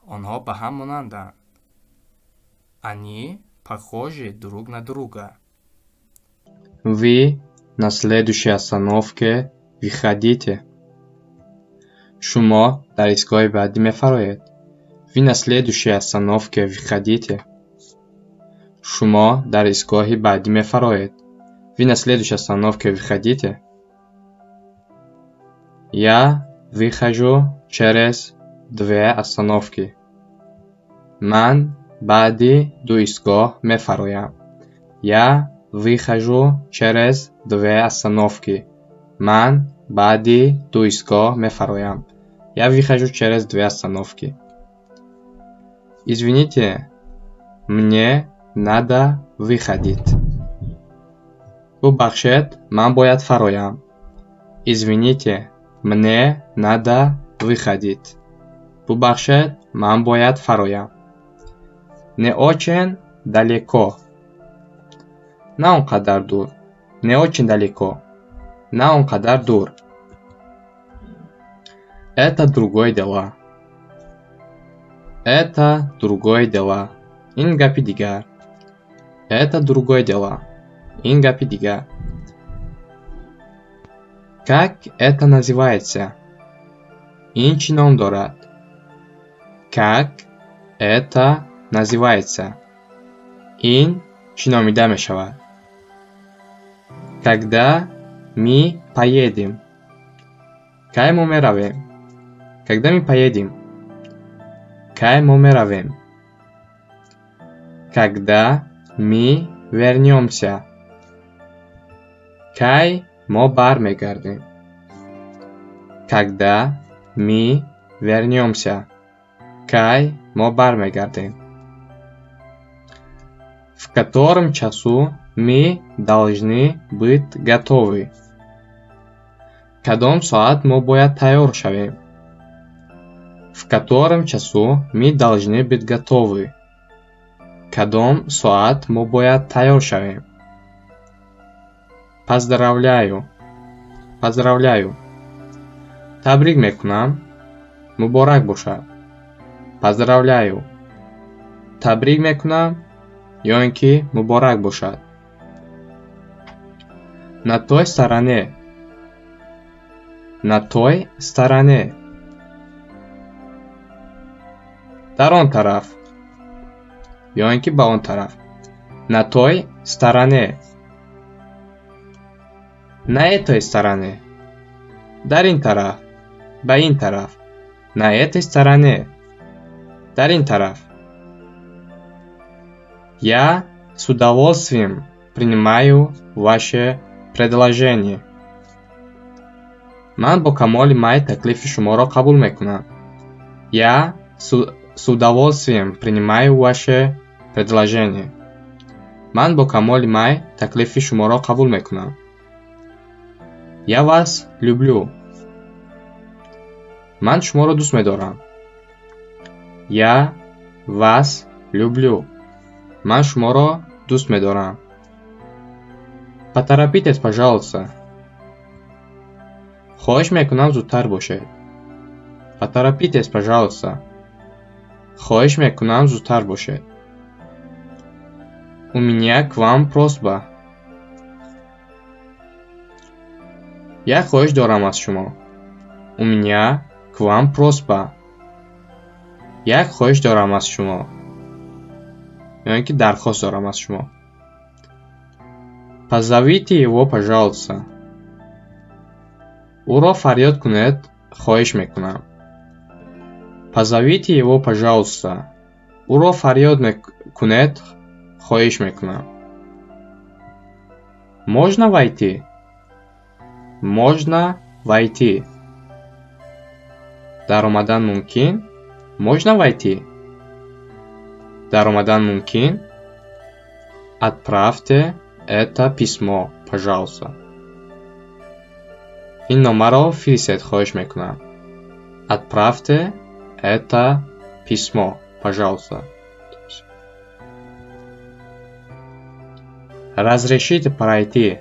онҳо ба ҳам монанданд. Они похожи друг на друга. Вы на следующей остановке выходите. Шумо дар истгоҳи баъдӣ мефароед. Вы на следующей остановке выходите. Шумо дар истгоҳи баъдӣ мефароед. Вы на следующей остановке выходите. Я выхожу через 2 остановки. Ман баъди 2 истгоҳ мефароям. Я выхожу через 2 остановки. Ман баъди 2 истгоҳ мефароям. Я выхожу через 2 остановки. Извините, мне надо выходить. Бубахшед, ман бояд фароям. Извините, мне надо выходить. Бубахшед, ман бояд фароям. Не очень далеко. На он қадар дур. Не очень далеко. На он қадар дур. Это другое дело. Это другое дело. Ин гапи дигар. Это другое дело. Ин гапи дигар. Как это называется? Ин чӣ ном дорад? Как это называется? Ин чӣ номида мешавад? Когда мы поедем? Кай мо меравем? Когда мы поедем? Кай мо меравем? Когда мы вернемся? Кай мо бармегардем? Когда мы вернемся? Кай мо бармегардем? В котором часу мы должны быть готовы? Кадом соат мо бояд тайёр шавем? В котором часу мы должны быть готовы? Кадом соат мо бояд тайёр шавем? Поздравляю. Поздравляю. Табрик мекунам. Муборак бошад. Поздравляю. Табрик мекунам ё ин ки муборак бошад. На той стороне. На той стороне. Дар он тараф. ё ин ки ба он тараф. На той стороне. На этой стороне. Дар ин тараф. Ба ин тараф. На этой стороне. Дар ин тараф. Я с удовольствием принимаю ваше предложение. Ман бо камоли май таклифи шуморо қабул мекунам. Я с удовольствием принимаю ваше предложение. Ман бо камоли май таклифи шуморо қабул мекунам. Я вас люблю. Ман шуморо дӯст медорам. Я вас люблю. Ман шуморо дӯст медорам. Поторопитесь, пожалуйста. Хоҳиш мекунам зудтар бошед. Поторопитесь, пожалуйста. Хоҳиш мекунам зудтар бошед. У меня к вам просьба. Як хоҳиш дорам аз шумо. У меня к вам просьба. Як хоҳиш дорам аз шумо. яъне ки дархост дорам аз шумо. Позовите его, пожалуйста. Уро фарёд кунед, хоҳиш мекунам. Позовите его, пожалуйста. Уро фарёд кунед, хоҳиш мекунам. Можно войти? Можно войти. Дар омадан мумкин? Можно войти? Дар омадан мумкин? Отправьте это письмо, пожалуйста. Ин номаро фиристед, хоҳиш мекунам. Отправьте это письмо, пожалуйста. Разрешите пройти.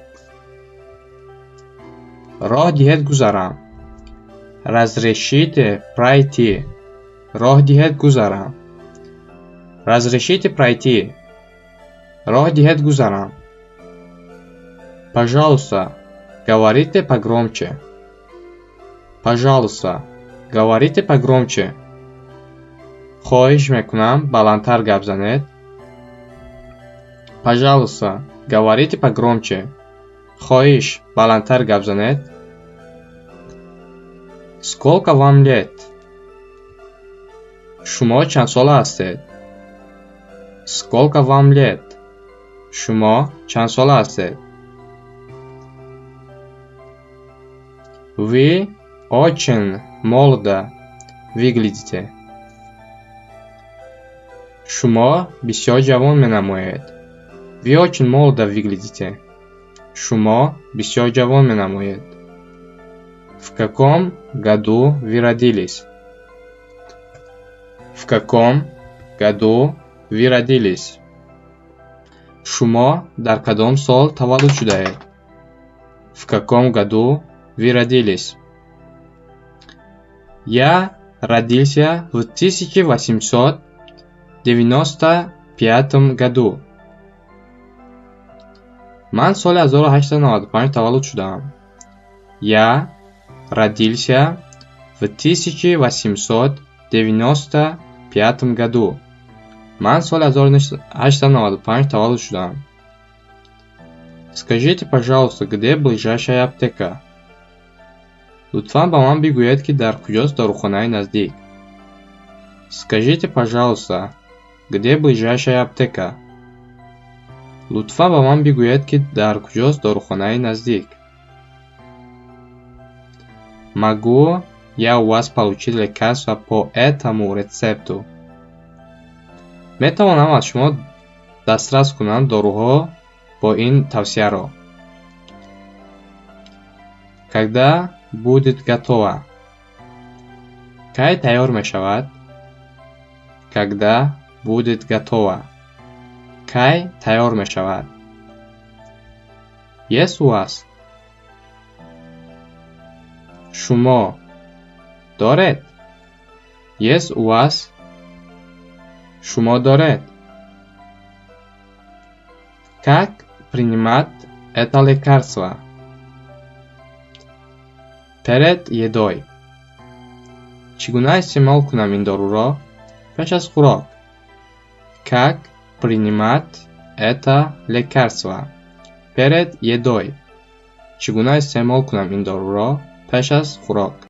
Роҳ диҳед гузарам. Разрешите пройти. роҳ диҳед гузарам. Разрешите пройти. Роҳ диҳед гузарам. Пожалуйста, говорите погромче. Пожалуйста, говорите погромче. Хоҳиш мекунам, баландтар гап занед. Пожалуйста, говорите погромче. Хоҳиш, баландтар гап занед. Сколько вам лет? Шумо чанд сола ҳастед? Сколько вам лет? Шумо чанд сола ҳастед? Вы очень молодо выглядите. Шумо бисёр ҷавон менамоед. Вы очень молодо выглядите. Шумо бисёр ҷавон менамоед. В каком году вы родились? В каком году вы родились? Шумо дар кадом сол таваллуд шудаед? В каком году вы родились? Я родился в 1895 году. Ман соли 1895 таваллуд шудам. Я родился в 1895 году. Ман соли 1895 таваллуд шудам. Скажите, пожалуйста, где ближайшая аптека? Лутфан ба ман бигӯед ки дар куҷост дорухонаи наздик. Скажите, пожалуйста, где ближайшая аптека? Лутфан ба ман бигӯед ки дар куҷост дорухонаи наздик. Могу я у вас получить лекарство по этому рецепту? Метавонам аз шумо дастрас кунам доруҳо бо ин тавсияро. Когда будет готово? Кай тайёр мешавад? Когда будет готово? Кай тайёр мешавад? Есть у вас? Шумо доред? Есть у вас? Шумо доред? Как принимать это лекарство? Перед едой. Чӣ гуна истеъмол кунам ин доруро? пеш аз хӯрок. Как принимать это лекарство? Перед едой. Чӣ гуна истеъмол кунам ин доруро? пеш аз хӯрок.